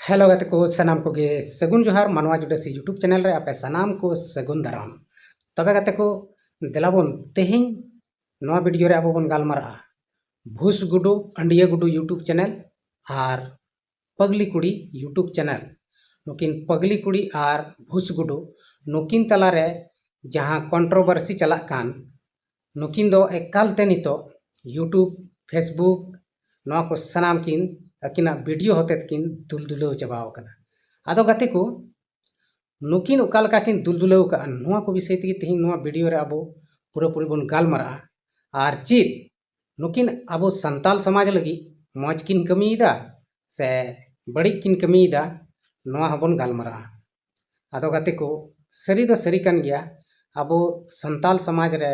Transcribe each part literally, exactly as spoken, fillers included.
Hello ᱜᱟᱛᱮ ᱠᱚ, ᱥᱟᱱᱟᱢ ᱠᱚᱜᱮ ᱥᱟᱹᱜᱩᱱ ᱡᱚᱦᱟᱨ᱾ ᱢᱟᱱᱣᱟ ᱡᱩᱰᱟᱹᱥᱤ YouTube ᱪᱮᱱᱮᱞ ᱨᱮ ᱟᱯᱮ ᱥᱟᱱᱟᱢ ᱠᱚ ᱥᱟᱹᱜᱩᱱ ᱫᱟᱨᱟᱢ᱾ ᱛᱚᱵᱮ ᱜᱟᱛᱮ ᱠᱚ, ᱫᱮᱞᱟ ᱵᱚᱱ ᱛᱮᱦᱮᱧ ᱱᱚᱣᱟ ᱵᱷᱤᱰᱤᱭᱳ ᱨᱮ ᱟᱵᱚ ᱵᱚᱱ ᱜᱟᱞᱢᱟᱨᱟᱜᱼᱟ ᱵᱷᱩᱥ ᱜᱩᱰᱩ ᱟᱹᱰᱤᱭᱟᱹ ᱜᱩᱰᱩ YouTube ᱪᱮᱱᱮᱞ ᱟᱨ ᱯᱟᱜᱽᱞᱤ ᱠᱩᱲᱤ YouTube ᱪᱮᱱᱮᱞ᱾ ᱱᱩᱠᱤᱱ ᱯᱟᱜᱽᱞᱤ ᱠᱩᱲᱤ ᱟᱨ ᱵᱷᱩᱥ ᱜᱩᱰᱩ, ᱱᱩᱠᱤᱱ ᱛᱟᱞᱟᱨᱮ ᱡᱟᱦᱟᱸ ᱠᱚᱱᱴᱨᱳᱵᱟᱨᱥᱤ ᱪᱟᱞᱟᱜ ᱠᱟᱱ, ᱱᱩᱠᱤᱱ ᱫᱚ ᱮᱠᱟᱞ ᱛᱮ ᱱᱤᱛᱚᱜ YouTube, Facebook, ᱱᱚᱣᱟ ᱠᱚ ᱥᱟᱱᱟᱢ ᱠᱤᱱ ᱟᱹᱠᱤᱱᱟᱜ ᱵᱷᱤᱰᱤᱭᱳ ᱦᱚᱛᱮᱛ ᱠᱤᱱ ᱫᱩᱞ ᱫᱩᱞᱟᱹᱣ ᱪᱟᱵᱟᱣ ᱠᱟᱫᱟ᱾ ᱟᱫᱚ ᱜᱟᱛᱮ ᱠᱚ, ᱱᱩᱠᱤᱱ ᱚᱠᱟ ᱞᱮᱠᱟ ᱠᱤᱱ ᱫᱩᱞ ᱫᱩᱞᱟᱹᱣ ᱠᱟᱜᱼᱟ, ᱱᱚᱣᱟ ᱠᱚ ᱵᱤᱥᱚᱭ ᱛᱮᱜᱮ ᱛᱮᱦᱮᱧ ᱱᱚᱣᱟ ᱵᱷᱤᱰᱤᱭᱳ ᱨᱮ ᱟᱵᱚ ᱯᱩᱨᱟᱹᱯᱩᱨᱤ ᱵᱚᱱ ᱜᱟᱞᱢᱟᱨᱟᱜᱼᱟ᱾ ᱟᱨ ᱪᱮᱫ ᱱᱩᱠᱤᱱ ᱟᱵᱚ ᱥᱟᱱᱛᱟᱞ ᱥᱚᱢᱟᱡᱽ ᱞᱟᱹᱜᱤᱫ ᱢᱚᱡᱽ ᱠᱤᱱ ᱠᱟᱹᱢᱤᱭᱮᱫᱟ ᱥᱮ ᱵᱟᱹᱲᱤᱡ ᱠᱤᱱ ᱠᱟᱹᱢᱤᱭᱮᱫᱟ, ᱱᱚᱣᱟ ᱦᱚᱸᱵᱚᱱ ᱜᱟᱞᱢᱟᱨᱟᱜᱼᱟ᱾ ᱟᱫᱚ ᱜᱟᱛᱮ ᱠᱚ, ᱥᱟᱹᱨᱤ ᱫᱚ ᱥᱟᱹᱨᱤ ᱠᱟᱱ ᱜᱮᱭᱟ, ᱟᱵᱚ ᱥᱟᱱᱛᱟᱞ ᱥᱚᱢᱟᱡᱽ ᱨᱮ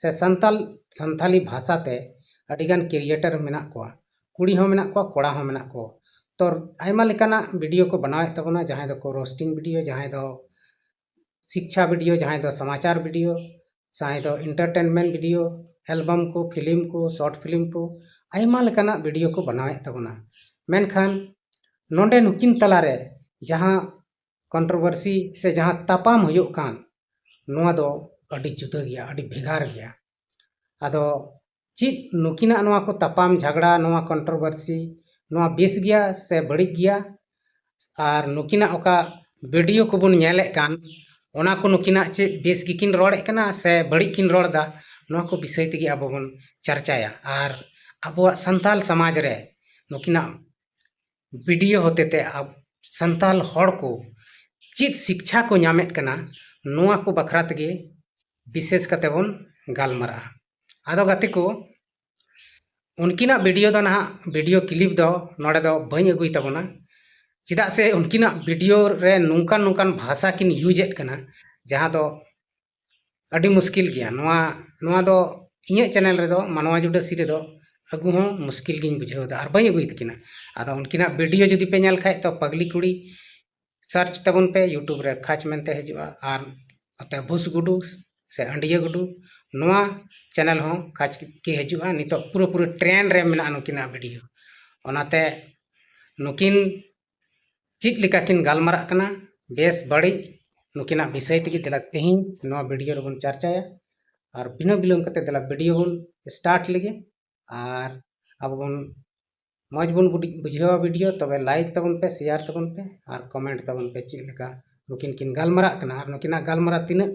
ᱥᱮ ᱥᱟᱱᱛᱟᱞ, ᱥᱟᱱᱛᱟᱞᱤ ᱵᱷᱟᱥᱟ ᱛᱮ ᱟᱹᱰᱤᱜᱟᱱ ᱠᱨᱤᱭᱮᱴᱟᱨ ᱢᱮᱱᱟᱜ ᱠᱚᱣᱟ, ᱠᱩᱲᱤ ᱦᱚᱸ ᱢᱮᱱᱟᱜ ᱠᱚᱣᱟ, ᱠᱚᱲᱟ ᱦᱚᱸ ᱢᱮᱱᱟᱜ ᱠᱚᱣᱟ᱾ ᱛᱚ ᱟᱭᱢᱟ ᱞᱮᱠᱟᱱᱟᱜ ᱵᱷᱤᱰᱤᱭᱳ ᱠᱚ ᱵᱮᱱᱟᱣᱮᱫ ᱛᱟᱵᱚᱱᱟ, ᱡᱟᱦᱟᱸᱭ ᱫᱚᱠᱚ ᱨᱳᱥᱴᱤᱝ ᱵᱷᱤᱰᱤᱭᱳ, ᱡᱟᱦᱟᱸᱭ ᱫᱚ ᱥᱤᱠᱪᱷᱟ ᱵᱷᱤᱰᱤᱭᱳ, ᱡᱟᱦᱟᱸᱭ ᱫᱚ ᱥᱚᱢᱟᱪᱟᱨ ᱵᱷᱤᱰᱤᱭᱳ, ᱡᱟᱦᱟᱸᱭ ᱫᱚ ᱮᱱᱴᱟᱨᱴᱮᱱᱢᱮᱱᱴ ᱵᱷᱤᱰᱤᱭᱳ, ᱮᱞᱵᱟᱢ ᱠᱚ, ᱯᱷᱤᱞᱢ ᱠᱚ, ᱥᱚᱨᱴ ᱯᱷᱤᱞᱢ ᱠᱚ, ᱟᱭᱢᱟ ᱞᱮᱠᱟᱱᱟᱜ ᱵᱷᱤᱰᱤᱭᱳ ᱠᱚ ᱵᱮᱱᱟᱣᱮᱫ ᱛᱟᱵᱚᱱᱟ᱾ ᱢᱮᱱᱠᱷᱟᱱ ᱱᱚᱰᱮ ᱱᱩᱠᱤᱱ ᱛᱟᱞᱟᱨᱮ ᱡᱟᱦᱟᱸ ᱠᱚᱱᱴᱨᱳᱵᱟᱨᱥᱤ ᱥᱮ ᱡᱟᱦᱟᱸ ᱛᱟᱯᱟᱢ ᱦᱩᱭᱩᱜ ᱠᱟᱱ, ᱱᱚᱣᱟ ᱫᱚ ᱟᱹᱰᱤ ᱡᱩᱫᱟᱹ ᱜᱮᱭᱟ, ᱟᱹᱰᱤ ᱵᱷᱮᱜᱟᱨ ᱜᱮᱭᱟ᱾ ᱟᱫᱚ ᱪᱮᱫ ᱱᱩᱠᱤᱱᱟᱜ ᱱᱚᱣᱟ ᱠᱚ ᱛᱟᱯᱟᱢ ᱡᱷᱟᱜᱽᱲᱟ, ᱱᱚᱣᱟ ᱠᱚᱱᱴᱨᱳᱵᱟᱨᱥᱤ, ᱱᱚᱣᱟ ᱵᱮᱥ ᱜᱮᱭᱟ ᱥᱮ ᱵᱟᱹᱲᱤᱡ ᱜᱮᱭᱟ? ᱟᱨ ᱱᱩᱠᱤᱱᱟᱜ ᱚᱠᱟ ᱵᱷᱤᱰᱤᱭᱳ ᱠᱚᱵᱚᱱ ᱧᱮᱞᱮᱫ ᱠᱟᱱ, ᱚᱱᱟ ᱠᱚ ᱱᱩᱠᱤᱱᱟᱜ ᱪᱮᱫ ᱵᱮᱥ ᱜᱮᱠᱤᱱ ᱨᱚᱲᱮᱫ ᱠᱟᱱᱟ ᱥᱮ ᱵᱟᱹᱲᱤᱡ ᱠᱤᱱ ᱨᱚᱲ ᱮᱫᱟ, ᱱᱚᱣᱟ ᱠᱚ ᱵᱤᱥᱚᱭ ᱛᱮᱜᱮ ᱟᱵᱚ ᱵᱚᱱ ᱪᱟᱨᱪᱟᱭᱟ᱾ ᱟᱨ ᱟᱵᱚᱣᱟᱜ ᱥᱟᱱᱛᱟᱞ ᱥᱚᱢᱟᱡᱽ ᱨᱮ ᱱᱩᱠᱤᱱᱟᱜ ᱵᱷᱤᱰᱤᱭᱳ ᱦᱚᱛᱮᱛᱮ ᱟᱵ-, ᱥᱟᱱᱛᱟᱞ ᱦᱚᱲ ᱠᱚ ᱪᱮᱫ ᱥᱤᱠᱪᱷᱟ ᱠᱚ ᱧᱟᱢᱮᱫ ᱠᱟᱱᱟ, ᱱᱚᱣᱟ ᱠᱚ ᱵᱟᱠᱷᱨᱟ ᱛᱮᱜᱮ ᱵᱤᱥᱮᱥ ᱠᱟᱛᱮ ᱵᱚᱱ ᱜᱟᱞᱢᱟᱨᱟᱜᱼᱟ᱾ ᱟᱫᱚ ᱜᱟᱛᱮ ᱠᱚ, ᱩᱱᱠᱤᱱᱟᱜ ᱵᱷᱤᱰᱤᱭᱳ ᱫᱚ ᱱᱟᱦᱟᱜ, ᱵᱷᱤᱰᱤᱭᱳ ᱠᱞᱤᱯ ᱫᱚ ᱱᱚᱰᱮ ᱫᱚ ᱵᱟᱹᱧ ᱟᱹᱜᱩᱭ ᱛᱟᱵᱚᱱᱟ, ᱪᱮᱫᱟᱜ ᱥᱮ ᱩᱱᱠᱤᱱᱟᱜ ᱵᱷᱤᱰᱤᱭᱳ ᱨᱮ ᱱᱚᱝᱠᱟᱱ ᱱᱚᱝᱠᱟᱱ ᱵᱷᱟᱥᱟ ᱠᱤᱱ ᱤᱭᱩᱡᱮᱫ ᱠᱟᱱᱟ, ᱡᱟᱦᱟᱸ ᱫᱚ ᱟᱹᱰᱤ ᱢᱩᱥᱠᱤᱞ ᱜᱮᱭᱟ᱾ ᱱᱚᱣᱟ, ᱱᱚᱣᱟ ᱫᱚ ᱤᱧᱟᱹᱜ ᱪᱮᱱᱮᱞ ᱨᱮᱫᱚ, ᱢᱟᱱᱣᱟ ᱡᱩᱰᱟᱹᱥᱤ ᱨᱮᱫᱚ ᱟᱹᱜᱩ ᱦᱚᱸ ᱢᱩᱥᱠᱤᱞ ᱜᱤᱧ ᱵᱩᱡᱷᱟᱹᱣ ᱮᱫᱟ ᱟᱨ ᱵᱟᱹᱧ ᱟᱹᱜᱩᱭ ᱛᱟᱹᱠᱤᱱᱟ᱾ ᱟᱫᱚ ᱩᱱᱠᱤᱱᱟᱜ ᱵᱷᱤᱰᱤᱭᱳ ᱡᱩᱫᱤ ᱯᱮ ᱧᱮᱞ ᱠᱷᱟᱡ, ᱛᱚ ᱯᱟᱜᱽᱞᱤ ᱠᱩᱲᱤ ᱥᱟᱨᱪ ᱛᱟᱵᱚᱱ ᱯᱮ YouTube ᱨᱮ, ᱠᱷᱟᱪ ᱢᱮᱱᱛᱮ ᱦᱤᱡᱩᱜᱼᱟ, ᱟᱨ ᱱᱚᱛᱮ ᱵᱷᱩᱥ ᱜᱩᱰᱩ ᱥᱮ ᱟᱹᱰᱤᱭᱟᱹ ᱜᱩᱰᱩ, ᱱᱚᱣᱟ ᱪᱮᱱᱮᱞ ᱦᱚᱸ ᱠᱷᱟᱪ ᱜᱮ ᱦᱤᱡᱩᱜᱼᱟ᱾ ᱱᱤᱛᱚᱜ ᱯᱩᱨᱟᱹᱯᱩᱨᱤ ᱴᱨᱮᱱᱰ ᱨᱮ ᱢᱮᱱᱟᱜᱼᱟ ᱱᱩᱠᱤᱱᱟᱜ ᱵᱷᱤᱰᱤᱭᱳ᱾ ᱚᱱᱟᱛᱮ ᱱᱩᱠᱤᱱ ᱪᱮᱫ ᱞᱮᱠᱟ ᱠᱤᱱ ᱜᱟᱞᱢᱟᱨᱟᱜ ᱠᱟᱱᱟ, ᱵᱮᱥ ᱵᱟᱹᱲᱤᱡ, ᱱᱩᱠᱤᱱᱟᱜ ᱵᱤᱥᱚᱭ ᱛᱮᱜᱮ ᱫᱮᱞᱟ ᱛᱮᱦᱮᱧ ᱱᱚᱣᱟ ᱵᱷᱤᱰᱤᱭᱳ ᱨᱮᱵᱚᱱ ᱪᱟᱨᱪᱟᱭᱟ᱾ ᱟᱨ ᱵᱤᱱᱟᱹ ᱵᱤᱞᱚᱢ ᱠᱟᱛᱮ ᱫᱮᱞᱟ ᱵᱷᱤᱰᱤᱭᱳ ᱵᱚᱱ ᱥᱴᱟᱨᱴ ᱞᱮᱜᱮ᱾ ᱟᱨ ᱟᱵᱚ ᱵᱚᱱ ᱢᱚᱡᱽ ᱵᱚᱱ ᱵᱩᱰᱤ-, ᱵᱩᱡᱷᱟᱹᱣᱟ ᱵᱷᱤᱰᱤᱭᱳ, ᱛᱚᱵᱮ ᱞᱟᱭᱤᱠ ᱛᱟᱵᱚᱱ ᱯᱮ, ᱥᱮᱭᱟᱨ ᱛᱟᱵᱚᱱ ᱯᱮ ᱟᱨ ᱠᱚᱢᱮᱱᱴ ᱛᱟᱵᱚᱱ ᱯᱮ ᱪᱮᱫ ᱞᱮᱠᱟ ᱱᱩᱠᱤᱱ ᱠᱤᱱ ᱜᱟᱞᱢᱟᱨᱟᱜ ᱠᱟᱱᱟ ᱟᱨ ᱱᱩᱠᱤᱱᱟᱜ ᱜᱟᱞᱢᱟᱨᱟᱣ ᱛᱤᱱᱟᱹᱜ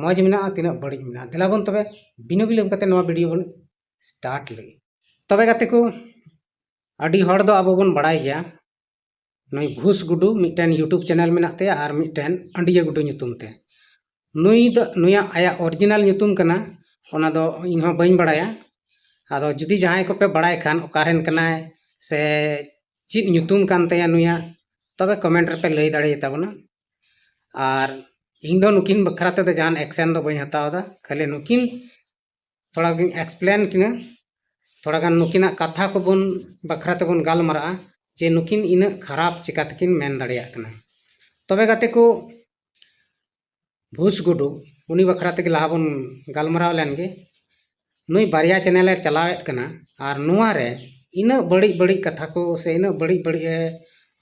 ᱢᱚᱡᱽ ᱢᱮᱱᱟᱜᱼᱟ, ᱛᱤᱱᱟᱹᱜ ᱵᱟᱹᱲᱤᱡ ᱢᱮᱱᱟᱜᱼᱟ᱾ ᱫᱮᱞᱟ ᱵᱚᱱ ᱛᱚᱵᱮ ᱵᱤᱱᱟᱹ ᱵᱤᱞᱚᱢ ᱠᱟᱛᱮ ᱱᱚᱣᱟ ᱵᱷᱤᱰᱤᱭᱳ ᱵᱚᱱ ᱥᱴᱟᱨᱴ ᱞᱮᱜᱮ᱾ ᱛᱚᱵᱮ ᱜᱟᱛᱮ ᱠᱚ, ᱟᱹᱰᱤ ᱦᱚᱲ ᱫᱚ ᱟᱵᱚ ᱵᱚᱱ ᱵᱟᱲᱟᱭ ᱜᱮᱭᱟ ᱱᱩᱭ ᱜᱷᱩᱥ ᱜᱩᱰᱩ ᱢᱤᱫᱴᱮᱱ YouTube ᱪᱮᱱᱮᱞ ᱢᱮᱱᱟᱜ ᱛᱟᱭᱟ ᱟᱨ ᱢᱤᱫᱴᱮᱱ ᱟᱹᱰᱤᱭᱟᱹ ᱜᱩᱰᱩ ᱧᱩᱛᱩᱢ ᱛᱮ᱾ ᱱᱩᱭ ᱫᱚ, ᱱᱩᱭᱟᱜ ᱟᱭᱟᱜ ᱚᱨᱤᱡᱤᱱᱟᱞ ᱧᱩᱛᱩᱢ ᱠᱟᱱᱟ, ᱚᱱᱟ ᱫᱚ ᱤᱧ ᱦᱚᱸ ᱵᱟᱹᱧ ᱵᱟᱲᱟᱭᱟ᱾ ᱟᱫᱚ ᱡᱩᱫᱤ ᱡᱟᱦᱟᱸᱭ ᱠᱚᱯᱮ ᱵᱟᱲᱟᱭ ᱠᱷᱟᱱ ᱚᱠᱟᱨᱮᱱ ᱠᱟᱱᱟᱭ ᱥᱮ ᱪᱮᱫ ᱧᱩᱛᱩᱢ ᱠᱟᱱ ᱛᱟᱭᱟ ᱱᱩᱭᱟᱜ, ᱛᱚᱵᱮ ᱠᱚᱢᱮᱱᱴ ᱨᱮᱯᱮ ᱞᱟᱹᱭ ᱫᱟᱲᱮᱭᱟᱛᱟᱵᱚᱱᱟ᱾ ᱟᱨ ᱤᱧ ᱫᱚ ᱱᱩᱠᱤᱱ ᱵᱟᱠᱷᱨᱟ ᱛᱮᱫᱚ ᱡᱟᱦᱟᱱ ᱮᱠᱥᱮᱱ ᱫᱚ ᱵᱟᱹᱧ ᱦᱟᱛᱟᱣ ᱮᱫᱟ, ᱠᱷᱟᱹᱞᱤ ᱱᱩᱠᱤᱱ ᱛᱷᱚᱲᱟ ᱜᱤᱧ ᱮᱠᱥᱯᱞᱮᱱ ᱠᱤᱱᱟ, ᱛᱷᱚᱲᱟ ᱜᱟᱱ ᱱᱩᱠᱤᱱᱟᱜ ᱠᱟᱛᱷᱟ ᱠᱚᱵᱚᱱ ᱵᱟᱠᱷᱨᱟ ᱛᱮᱵᱚᱱ ᱜᱟᱞᱢᱟᱨᱟᱜᱼᱟ ᱡᱮ ᱱᱩᱠᱤᱱ ᱤᱱᱟᱹᱜ ᱠᱷᱟᱨᱟᱯ ᱪᱤᱠᱟ ᱛᱮᱠᱤᱱ ᱢᱮᱱ ᱫᱟᱲᱮᱭᱟᱜ ᱠᱟᱱᱟ᱾ ᱛᱚᱵᱮ ᱜᱟᱛᱮ ᱠᱚ, ᱵᱷᱩᱥ ᱜᱩᱰᱩ, ᱩᱱᱤ ᱵᱟᱠᱷᱨᱟ ᱛᱮᱜᱮ ᱞᱟᱦᱟ ᱵᱚᱱ ᱜᱟᱞᱢᱟᱨᱟᱣ ᱞᱮᱱ ᱜᱮ᱾ ᱱᱩᱭ ᱵᱟᱨᱭᱟ ᱪᱮᱱᱮᱞᱮ ᱪᱟᱞᱟᱣᱮᱫ ᱠᱟᱱᱟ, ᱟᱨ ᱱᱚᱣᱟ ᱨᱮ ᱤᱱᱟᱹᱜ ᱵᱟᱹᱲᱤᱡ ᱵᱟᱹᱲᱤᱡ ᱠᱟᱛᱷᱟ ᱠᱚ ᱥᱮ ᱤᱱᱟᱹᱜ ᱵᱟᱹᱲᱤᱡ ᱵᱟᱹᱲᱤᱡ ᱮ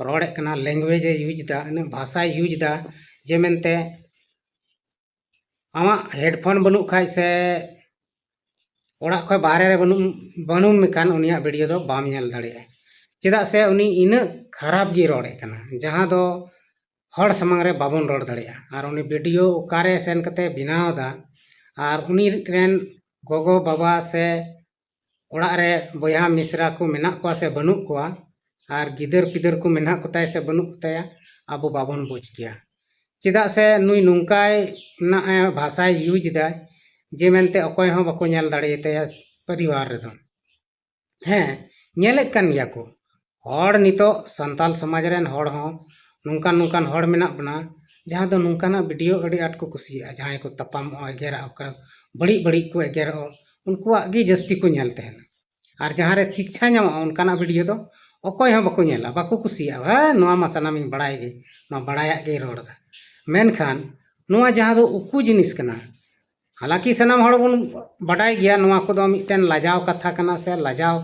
ᱨᱚᱲᱮᱫ ᱠᱟᱱᱟ, ᱞᱮᱝᱜᱩᱭᱮᱡᱽ ᱮ ᱤᱭᱩᱡᱽ ᱮᱫᱟ, ᱤᱱᱟᱹᱜ ᱵᱷᱟᱥᱟᱭ ᱤᱭᱩᱡᱽ ᱮᱫᱟ ᱡᱮ ᱢᱮᱱᱛᱮ ᱟᱢᱟᱜ ᱦᱮᱰᱯᱷᱳᱱ ᱵᱟᱹᱱᱩᱜ ᱠᱷᱟᱡ ᱥᱮ ᱚᱲᱟᱜ ᱠᱷᱚᱡ ᱵᱟᱦᱨᱮ ᱨᱮ ᱵᱟᱹᱱᱩᱜ, ᱵᱟᱹᱱᱩᱢ ᱢᱮᱠᱷᱟᱱ ᱩᱱᱤᱭᱟᱜ ᱵᱷᱤᱰᱤᱭᱳ ᱫᱚ ᱵᱟᱢ ᱧᱮᱞ ᱫᱟᱲᱮᱭᱟᱜᱼᱟ᱾ ᱪᱮᱫᱟᱜ ᱥᱮ ᱩᱱᱤ ᱤᱱᱟᱹᱜ ᱠᱷᱟᱨᱟᱯ ᱜᱮ ᱨᱚᱲᱮᱫ ᱠᱟᱱᱟ, ᱡᱟᱦᱟᱸ ᱫᱚ ᱦᱚᱲ ᱥᱟᱢᱟᱝ ᱨᱮ ᱵᱟᱵᱚᱱ ᱨᱚᱲ ᱫᱟᱲᱮᱭᱟᱜᱼᱟ᱾ ᱟᱨ ᱩᱱᱤ ᱵᱷᱤᱰᱤᱭᱳ ᱚᱠᱟᱨᱮ ᱥᱮᱱ ᱠᱟᱛᱮ ᱵᱮᱱᱟᱣ ᱮᱫᱟ, ᱟᱨ ᱩᱱᱤ ᱨᱮᱱ ᱜᱚᱜᱚ ᱵᱟᱵᱟ ᱥᱮ ᱚᱲᱟᱜ ᱨᱮ ᱵᱚᱭᱦᱟ ᱢᱤᱥᱨᱟ ᱠᱚ ᱢᱮᱱᱟᱜ ᱠᱚᱣᱟ ᱥᱮ ᱵᱟᱹᱱᱩᱜ ᱠᱚᱣᱟ, ᱟᱨ ᱜᱤᱫᱟᱹᱨ ᱯᱤᱫᱟᱹᱨ ᱠᱚ ᱢᱮᱱᱟᱜ ᱠᱚᱛᱟᱭᱟ ᱥᱮ ᱵᱟᱹᱱᱩᱜ ᱠᱚᱛᱟᱭᱟ, ᱟᱵᱚ ᱵᱟᱵᱚᱱ ᱵᱩᱡᱽ ᱠᱮᱭᱟ᱾ ᱪᱮᱫᱟᱜ ᱥᱮ ᱱᱩᱭ ᱱᱚᱝᱠᱟᱭ ᱱᱟᱜ ᱮ ᱵᱷᱟᱥᱟᱭ ᱤᱭᱩᱡᱽ ᱮᱫᱟ ᱡᱮ ᱢᱮᱱᱛᱮ ᱚᱠᱚᱭ ᱦᱚᱸ ᱵᱟᱠᱚ ᱧᱮᱞ ᱫᱟᱲᱮᱭᱟᱛᱟᱭᱟ ᱯᱚᱨᱤᱵᱟᱨ ᱨᱮᱫᱚ᱾ ᱦᱮᱸ, ᱧᱮᱞᱮᱫ ᱠᱟᱱ ᱜᱮᱭᱟ ᱠᱚ ᱦᱚᱲ, ᱱᱤᱛᱚᱜ ᱥᱟᱱᱛᱟᱞ ᱥᱚᱢᱟᱡᱽ ᱨᱮᱱ ᱦᱚᱲ ᱦᱚᱸ ᱱᱚᱝᱠᱟᱱ ᱱᱚᱝᱠᱟᱱ ᱦᱚᱲ ᱢᱮᱱᱟᱜ ᱵᱚᱱᱟ, ᱡᱟᱦᱟᱸ ᱫᱚ ᱱᱚᱝᱠᱟᱱᱟᱜ ᱵᱷᱤᱰᱤᱭᱳ ᱟᱹᱰᱤ ᱟᱸᱴ ᱠᱚ ᱠᱩᱥᱤᱭᱟᱜᱼᱟ᱾ ᱡᱟᱦᱟᱸᱭ ᱠᱚ ᱛᱟᱯᱟᱢᱚᱜᱼᱟ, ᱮᱜᱮᱨᱚᱜᱼᱟ, ᱚᱠᱟ ᱵᱟᱹᱲᱤᱡ ᱵᱟᱹᱲᱤᱡ ᱠᱚ ᱮᱜᱮᱨᱚᱜᱼᱟ, ᱩᱱᱠᱩᱣᱟᱜ ᱜᱮ ᱡᱟᱹᱥᱛᱤ ᱠᱚ ᱧᱮᱞ ᱛᱟᱦᱮᱱᱟ᱾ ᱟᱨ ᱡᱟᱦᱟᱸ ᱨᱮ ᱥᱤᱠᱪᱷᱟ ᱧᱟᱢᱚᱜᱼᱟ, ᱚᱱᱠᱟᱱᱟᱜ ᱵᱷᱤᱰᱤᱭᱳ ᱫᱚ ᱚᱠᱚᱭ ᱦᱚᱸ ᱵᱟᱠᱚ ᱧᱮᱞᱟ, ᱵᱟᱠᱚ ᱠᱩᱥᱤᱭᱟᱜᱼᱟ᱾ ᱦᱮᱸ, ᱱᱚᱣᱟ ᱢᱟ ᱥᱟᱱᱟᱢᱤᱧ ᱵᱟᱲᱟᱭ ᱜᱮ, ᱱᱚᱣᱟ ᱵᱟᱲᱟᱭᱟᱜ ᱜᱮᱭ ᱨᱚᱲ ᱮᱫᱟ᱾ ᱢᱮᱱᱠᱷᱟᱱ ᱱᱚᱣᱟ ᱡᱟᱦᱟᱸ ᱫᱚ ᱩᱠᱩ ᱡᱤᱱᱤᱥ ᱠᱟᱱᱟ, ᱦᱟᱞᱟᱸᱠᱤ ᱥᱟᱱᱟᱢ ᱦᱚᱲ ᱵᱚᱱ ᱵᱟᱰᱟᱭ ᱜᱮᱭᱟ ᱱᱚᱣᱟ ᱠᱚᱫᱚ ᱢᱤᱫᱴᱮᱱ ᱞᱟᱡᱟᱣ ᱠᱟᱛᱷᱟ ᱠᱟᱱᱟ ᱥᱮ ᱞᱟᱡᱟᱣ,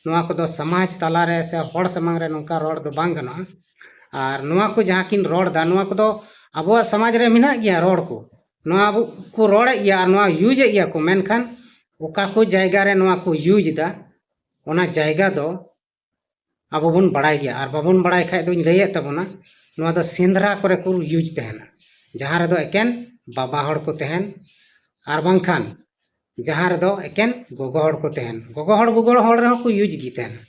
ᱱᱚᱣᱟ ᱠᱚᱫᱚ ᱥᱚᱢᱟᱡᱽ ᱛᱟᱞᱟᱨᱮ ᱥᱮ ᱦᱚᱲ ᱥᱟᱢᱟᱝ ᱨᱮ ᱱᱚᱝᱠᱟ ᱨᱚᱲ ᱫᱚ ᱵᱟᱝ ᱜᱟᱱᱚᱜᱼᱟ᱾ ᱟᱨ ᱱᱚᱣᱟ ᱠᱚ ᱡᱟᱦᱟᱸ ᱠᱤᱱ ᱨᱚᱲ ᱮᱫᱟ, ᱱᱚᱣᱟ ᱠᱠᱚᱫᱚ ᱟᱵᱚᱣᱟᱜ ᱥᱚᱢᱟᱡᱽ ᱨᱮ ᱢᱮᱱᱟᱜ ᱜᱮᱭᱟ ᱨᱚᱲ ᱠᱚ᱾ ᱱᱚᱣᱟ ᱠᱚ ᱨᱚᱲᱮᱫ ᱜᱮᱭᱟ ᱟᱨ ᱱᱚᱣᱟ ᱤᱭᱩᱡᱽ ᱮᱫ ᱜᱮᱭᱟ ᱠᱚ, ᱢᱮᱱᱠᱷᱟᱱ ᱚᱠᱟ ᱠᱚ ᱡᱟᱭᱜᱟ ᱨᱮ ᱱᱚᱣᱟ ᱠᱚ ᱤᱭᱩᱡᱽ ᱮᱫᱟ, ᱚᱱᱟ ᱡᱟᱭᱜᱟ ᱫᱚ ᱟᱵᱚ ᱵᱚᱱ ᱵᱟᱲᱟᱭ ᱜᱮᱭᱟ᱾ ᱟᱨ ᱵᱟᱵᱚᱱ ᱵᱟᱲᱟᱭ ᱠᱷᱟᱡ ᱫᱚᱧ ᱞᱟᱹᱭᱮᱫ ᱛᱟᱵᱚᱱᱟ, ᱱᱚᱣᱟ ᱫᱚ ᱥᱮᱸᱫᱽᱨᱟ ᱠᱚᱨᱮ ᱠᱚ ᱤᱭᱩᱡᱽ ᱛᱟᱦᱮᱱᱟ, ᱡᱟᱦᱟᱸ ᱨᱮᱫᱚ ᱮᱠᱮᱱ ᱵᱟᱵᱟ ᱦᱚᱲ ᱠᱚ ᱛᱟᱦᱮᱱ, ᱟᱨ ᱵᱟᱝᱠᱷᱟᱱ ᱡᱟᱦᱟᱸ ᱨᱮᱫᱚ ᱮᱠᱮᱱ ᱜᱚᱜᱚ ᱦᱚᱲ ᱠᱚ ᱛᱟᱦᱮᱱ᱾ ᱜᱚᱜᱚ ᱦᱚᱲ, ᱜᱚᱜᱚ ᱦᱚᱲ ᱨᱮᱦᱚᱸ ᱠᱚ ᱤᱭᱩᱡᱽ ᱜᱮ ᱛᱟᱦᱮᱱᱟ᱾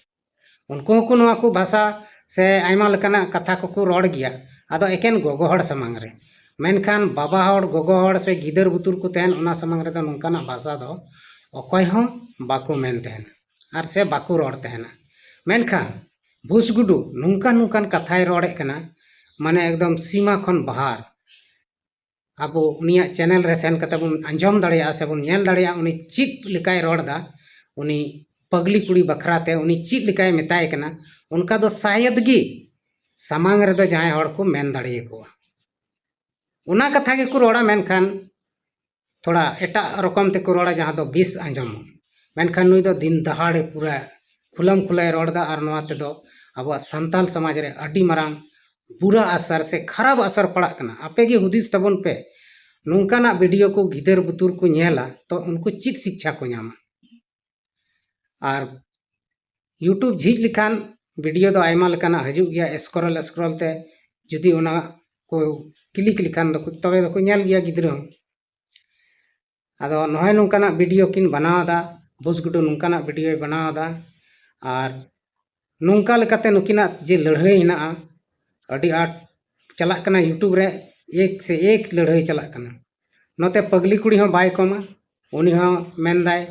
ᱩᱱᱠᱩ ᱦᱚᱸᱠᱚ ᱱᱚᱣᱟ ᱠᱚ ᱵᱷᱟᱥᱟ ᱥᱮ ᱟᱭᱢᱟ ᱞᱮᱠᱟᱱᱟᱜ ᱠᱟᱛᱷᱟ ᱠᱚᱠᱚ ᱨᱚᱲ ᱜᱮᱭᱟ, ᱟᱫᱚ ᱮᱠᱮᱱ ᱜᱚᱜᱚ ᱦᱚᱲ ᱥᱟᱢᱟᱝ ᱨᱮ᱾ ᱢᱮᱱᱠᱷᱟᱱ ᱵᱟᱵᱟ ᱦᱚᱲ, ᱜᱚᱜᱚ ᱦᱚᱲ ᱥᱮ ᱜᱤᱫᱟᱹᱨ ᱵᱩᱛᱩᱨ ᱠᱚ ᱛᱟᱦᱮᱱ, ᱚᱱᱟ ᱥᱟᱢᱟᱝ ᱨᱮᱫᱚ ᱱᱚᱝᱠᱟᱱᱟᱜ ᱵᱷᱟᱥᱟ ᱫᱚ ᱚᱠᱚᱭ ᱦᱚᱸ ᱵᱟᱠᱚ ᱢᱮᱱ ᱛᱟᱦᱮᱱᱟ ᱟᱨ ᱥᱮ ᱵᱟᱠᱚ ᱨᱚᱲ ᱛᱟᱦᱮᱱᱟ᱾ ᱢᱮᱱᱠᱷᱟᱱ ᱵᱷᱩᱥ ᱜᱩᱰᱩ ᱱᱚᱝᱠᱟᱱ ᱱᱚᱝᱠᱟᱱ ᱠᱟᱛᱷᱟᱭ ᱨᱚᱲᱮᱫ ᱠᱟᱱᱟ, ᱢᱟᱱᱮ ᱮᱠᱫᱚᱢ ᱥᱤᱢᱟ ᱠᱷᱚᱱ ᱵᱟᱦᱟᱨ᱾ ᱟᱵᱚ ᱩᱱᱤᱭᱟᱜ ᱪᱮᱱᱮᱞ ᱨᱮ ᱥᱮᱱ ᱠᱟᱛᱮ ᱵᱚᱱ ᱟᱸᱡᱚᱢ ᱫᱟᱲᱮᱭᱟᱜᱼᱟ ᱥᱮ ᱵᱚᱱ ᱧᱮᱞ ᱫᱟᱲᱮᱭᱟᱜᱼᱟ, ᱩᱱᱤ ᱪᱮᱫ ᱞᱮᱠᱟᱭ ᱨᱚᱲ ᱮᱫᱟ, ᱩᱱᱤ ᱯᱟᱜᱽᱞᱤ ᱠᱩᱲᱤ ᱵᱟᱠᱷᱨᱟ ᱛᱮ ᱩᱱᱤ ᱪᱮᱫ ᱞᱮᱠᱟᱭ ᱢᱮᱛᱟᱭ ᱠᱟᱱᱟ, ᱚᱱᱠᱟ ᱫᱚ ᱥᱟᱭᱮᱫ ᱜᱮ ᱥᱟᱢᱟᱝ ᱨᱮᱫᱚ ᱡᱟᱦᱟᱸᱭ ᱦᱚᱲ ᱠᱚ ᱢᱮᱱ ᱫᱟᱲᱮᱭᱟᱠᱚᱣᱟ᱾ ᱚᱱᱟ ᱠᱟᱛᱷᱟ ᱜᱮᱠᱚ ᱨᱚᱲᱟ, ᱢᱮᱱᱠᱷᱟᱱ ᱛᱷᱚᱲᱟ ᱮᱴᱟᱜ ᱨᱚᱠᱚᱢ ᱛᱮᱠᱚ ᱨᱚᱲᱟ, ᱡᱟᱦᱟᱸ ᱫᱚ ᱵᱮᱥ ᱟᱸᱡᱚᱢᱚᱜ᱾ ᱢᱮᱱᱠᱷᱟᱱ ᱱᱩᱭ ᱫᱚ ᱫᱤᱱ ᱫᱟᱦᱟᱲᱮ ᱯᱩᱨᱟᱹ ᱠᱷᱩᱞᱟᱢ ᱠᱷᱩᱞᱟᱭ ᱨᱚᱲ ᱮᱫᱟ, ᱟᱨ ᱱᱚᱣᱟ ᱛᱮᱫᱚ ᱟᱵᱚᱣᱟᱜ ᱥᱟᱱᱛᱟᱞ ᱥᱚᱢᱟᱡᱽ ᱨᱮ ᱟᱹᱰᱤ ᱢᱟᱨᱟᱝ ᱵᱩᱨᱟ ᱟᱥᱟᱨ ᱥᱮ ᱠᱷᱟᱨᱟᱯ ᱟᱥᱟᱨ ᱯᱟᱲᱟᱜ ᱠᱟᱱᱟ᱾ ᱟᱯᱮ ᱜᱮ ᱦᱩᱫᱤᱥ ᱛᱟᱵᱚᱱ ᱯᱮ, ᱱᱚᱝᱠᱟᱱᱟᱜ ᱵᱷᱤᱰᱤᱭᱳ ᱠᱚ ᱜᱤᱫᱟᱹᱨ ᱵᱩᱛᱩᱨ ᱠᱚ ᱧᱮᱞᱟ, ᱛᱚ ᱩᱱᱠᱩ ᱪᱮᱫ ᱥᱤᱠᱪᱷᱟ ᱠᱚ ᱧᱟᱢᱟ? ᱟᱨ YouTube ᱡᱷᱤᱡ ᱞᱮᱠᱷᱟᱱ ᱵᱷᱤᱰᱤᱭᱳ ᱫᱚ ᱟᱭᱢᱟ ᱞᱮᱠᱟᱱᱟᱜ ᱦᱤᱡᱩᱜ ᱜᱮᱭᱟ, ᱥᱠᱨᱚᱞ ᱥᱠᱨᱚᱞ ᱛᱮ ᱡᱩᱫᱤ ᱚᱱᱟ ᱠᱚ ᱠᱞᱤᱠ ᱞᱮᱠᱷᱟᱱ ᱫᱚ, ᱛᱚᱵᱮ ᱫᱚᱠᱚ ᱧᱮᱞ ᱜᱮᱭᱟ ᱜᱤᱫᱽᱨᱟᱹ ᱦᱚᱸ᱾ ᱟᱫᱚ ᱱᱚᱜᱼᱚᱭ ᱱᱚᱝᱠᱟᱱᱟᱜ ᱵᱷᱤᱰᱤᱭᱳ ᱠᱤᱱ ᱵᱮᱱᱟᱣ ᱮᱫᱟ, ᱵᱷᱩᱥ ᱜᱩᱰᱩ ᱱᱚᱝᱠᱟᱱᱟᱜ ᱵᱷᱤᱰᱤᱭᱳᱭ ᱵᱮᱱᱟᱣ ᱮᱫᱟ᱾ ᱟᱨ ᱱᱚᱝᱠᱟ ᱞᱮᱠᱟᱛᱮ ᱱᱩᱠᱤᱱᱟᱜ ᱡᱮ ᱞᱟᱹᱲᱦᱟᱹᱭ ᱦᱮᱱᱟᱜᱼᱟ, ᱟᱹᱰᱤ ᱟᱸᱴ ᱪᱟᱞᱟᱜ ᱠᱟᱱᱟ YouTube ᱨᱮ, ᱮᱠ ᱥᱮ ᱮᱠ ᱞᱟᱹᱲᱦᱟᱹᱭ ᱪᱟᱞᱟᱜ ᱠᱟᱱᱟ᱾ ᱱᱚᱛᱮ ᱯᱟᱜᱽᱞᱤ ᱠᱩᱲᱤ ᱦᱚᱸ ᱵᱟᱭ ᱠᱚᱢᱟ, ᱩᱱᱤ ᱦᱚᱸ ᱢᱮᱱᱫᱟᱭ,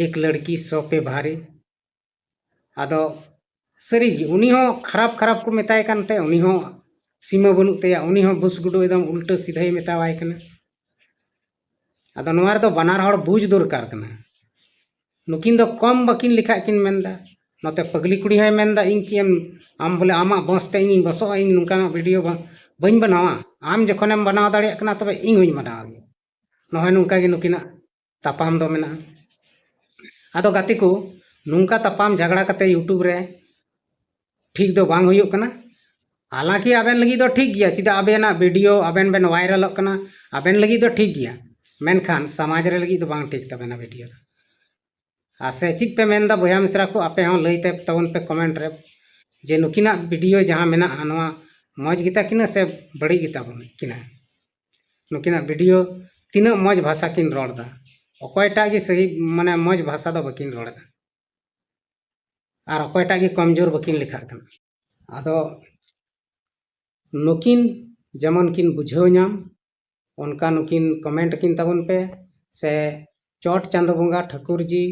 "ᱮᱠ ᱞᱟᱲᱠᱤ ᱥᱚ ᱯᱮ ᱵᱷᱟᱨᱤ᱾" ᱟᱫᱚ ᱥᱟᱹᱨᱤ ᱜᱮ ᱩᱱᱤ ᱦᱚᱸ ᱠᱷᱟᱨᱟᱯ ᱠᱷᱟᱨᱟᱯ ᱠᱚ ᱢᱮᱛᱟᱭ ᱠᱟᱱᱛᱮ ᱩᱱᱤ ᱦᱚᱸ ᱥᱤᱢᱟᱹ ᱵᱟᱹᱱᱩᱜ ᱛᱟᱭᱟ, ᱩᱱᱤ ᱦᱚᱸ ᱵᱷᱩᱥ ᱜᱩᱰᱩ ᱮᱠᱫᱚᱢ ᱩᱞᱴᱟᱹ ᱥᱤᱫᱷᱟᱹᱭ ᱢᱮᱛᱟᱣᱟᱭ ᱠᱟᱱᱟ᱾ ᱟᱫᱚ ᱱᱚᱣᱟ ᱨᱮᱫᱚ ᱵᱟᱱᱟᱨ ᱦᱚᱲ ᱵᱩᱡᱽ ᱫᱚᱨᱠᱟᱨ ᱠᱟᱱᱟ᱾ ᱱᱩᱠᱤᱱ ᱫᱚ ᱠᱚᱢ ᱵᱟᱹᱠᱤᱱ ᱞᱮᱠᱷᱟᱜ ᱠᱤᱱ ᱢᱮᱱᱫᱟ᱾ ᱱᱚᱛᱮ ᱯᱟᱜᱽᱞᱤ ᱠᱩᱲᱤ ᱦᱚᱸᱭ ᱢᱮᱱᱫᱟ, "ᱤᱧ ᱪᱮᱫ ᱮᱢ, ᱟᱢ ᱵᱚᱞᱮ ᱟᱢᱟᱜ ᱵᱚᱥ ᱛᱮ ᱤᱧᱤᱧ ᱵᱚᱥᱚᱜᱼᱟ, ᱤᱧ ᱱᱚᱝᱠᱟᱱᱟᱜ ᱵᱷᱤᱰᱤᱭᱳ ᱵᱟ-, ᱵᱟᱹᱧ ᱵᱮᱱᱟᱣᱟ, ᱟᱢ ᱡᱚᱠᱷᱚᱱᱮᱢ ᱵᱮᱱᱟᱣ ᱫᱟᱲᱮᱭᱟᱜ ᱠᱟᱱᱟ ᱛᱚᱵᱮ ᱤᱧ ᱦᱚᱸᱧ ᱵᱮᱱᱟᱣ ᱜᱮᱭᱟ᱾" ᱱᱚᱜᱼᱚᱭ ᱱᱚᱝᱠᱟ ᱜᱮ ᱱᱩᱠᱤᱱᱟᱜ ᱛᱟᱯᱟᱢ ᱫᱚ ᱢᱮᱱᱟᱜᱼᱟ᱾ ᱟᱫᱚ ᱜᱟᱛᱮ ᱠᱚ, ᱱᱚᱝᱠᱟ ᱛᱟᱯᱟᱢ ᱡᱷᱟᱜᱽᱲᱟ ᱠᱟᱛᱮ YouTube ᱨᱮ ᱴᱷᱤᱠ ᱫᱚ ᱵᱟᱝ ᱦᱩᱭᱩᱜ ᱠᱟᱱᱟ᱾ ᱦᱟᱞᱟᱝᱠᱤ ᱟᱵᱮᱱ ᱞᱟᱹᱜᱤᱫ ᱫᱚ ᱴᱷᱤᱠ ᱜᱮᱭᱟ, ᱪᱮᱫᱟᱜ ᱟᱵᱮᱱᱟᱜ ᱵᱷᱤᱰᱤᱭᱳ ᱟᱵᱮᱱ ᱵᱮᱱ ᱵᱷᱟᱭᱨᱟᱞᱚᱜ ᱠᱟᱱᱟ, ᱟᱵᱮᱱ ᱞᱟᱹᱜᱤᱫ ᱫᱚ ᱴᱷᱤᱠ ᱜᱮᱭᱟ, ᱢᱮᱱᱠᱷᱟᱱ ᱥᱚᱢᱟᱡᱽ ᱨᱮ ᱞᱟᱹᱜᱤᱫ ᱫᱚ ᱵᱟᱝ ᱴᱷᱤᱠ ᱛᱟᱵᱮᱱᱟ ᱵᱷᱤᱰᱤᱭᱳ ᱫᱚ᱾ ᱟᱨ ᱥᱮ ᱪᱮᱫ ᱯᱮ ᱢᱮᱱᱫᱟ ᱵᱚᱭᱦᱟ ᱢᱤᱥᱨᱟ ᱠᱚ, ᱟᱯᱮ ᱦᱚᱸ ᱞᱟᱹᱭ ᱛᱟᱵᱚᱱ ᱯᱮ ᱠᱚᱢᱮᱱᱴ ᱨᱮ, ᱡᱮ ᱱᱩᱠᱤᱱᱟᱜ ᱵᱷᱤᱰᱤᱭᱳ ᱡᱟᱦᱟᱸ ᱢᱮᱱᱟᱜᱼᱟ ᱱᱚᱣᱟ ᱢᱚᱡᱽ ᱜᱮᱛᱟ ᱠᱤᱱᱟ ᱥᱮ ᱵᱟᱹᱲᱤᱡ ᱜᱮᱛᱟ ᱵᱚᱱ ᱠᱤᱱᱟ? ᱱᱩᱠᱤᱱᱟᱜ ᱵᱷᱤᱰᱤᱭᱳ ᱛᱤᱱᱟᱹᱜ ᱢᱚᱡᱽ ᱵᱷᱟᱥᱟ ᱠᱤᱱ ᱨᱚᱲ ᱮᱫᱟ, ᱚᱠᱚᱭᱴᱟᱜ ᱜᱮ ᱥᱟᱹᱦᱤ ᱢᱟᱱᱮ ᱢᱚᱡᱽ ᱵᱷᱟᱥᱟ ᱫᱚ ᱵᱟᱹᱠᱤᱱ ᱨᱚᱲ ᱮᱫᱟ, ᱟᱨ ᱚᱠᱚᱭᱴᱟᱜ ᱜᱮ ᱠᱚᱢᱡᱳᱨ ᱵᱟᱹᱠᱤᱱ ᱞᱮᱠᱷᱟᱜ ᱠᱟᱱᱟ᱾ ᱟᱫᱚ ᱱᱩᱠᱤᱱ ᱡᱮᱢᱚᱱ ᱠᱤᱱ ᱵᱩᱡᱷᱟᱹᱣ ᱧᱟᱢ, ᱚᱱᱠᱟ ᱱᱩᱠᱤᱱ ᱠᱚᱢᱮᱱᱴ ᱠᱤᱱ ᱛᱟᱵᱚᱱ ᱯᱮ, ᱥᱮ ᱪᱚᱴ ᱪᱟᱸᱫᱳ ᱵᱚᱸᱜᱟ ᱴᱷᱟᱹᱠᱩᱨ ᱡᱤ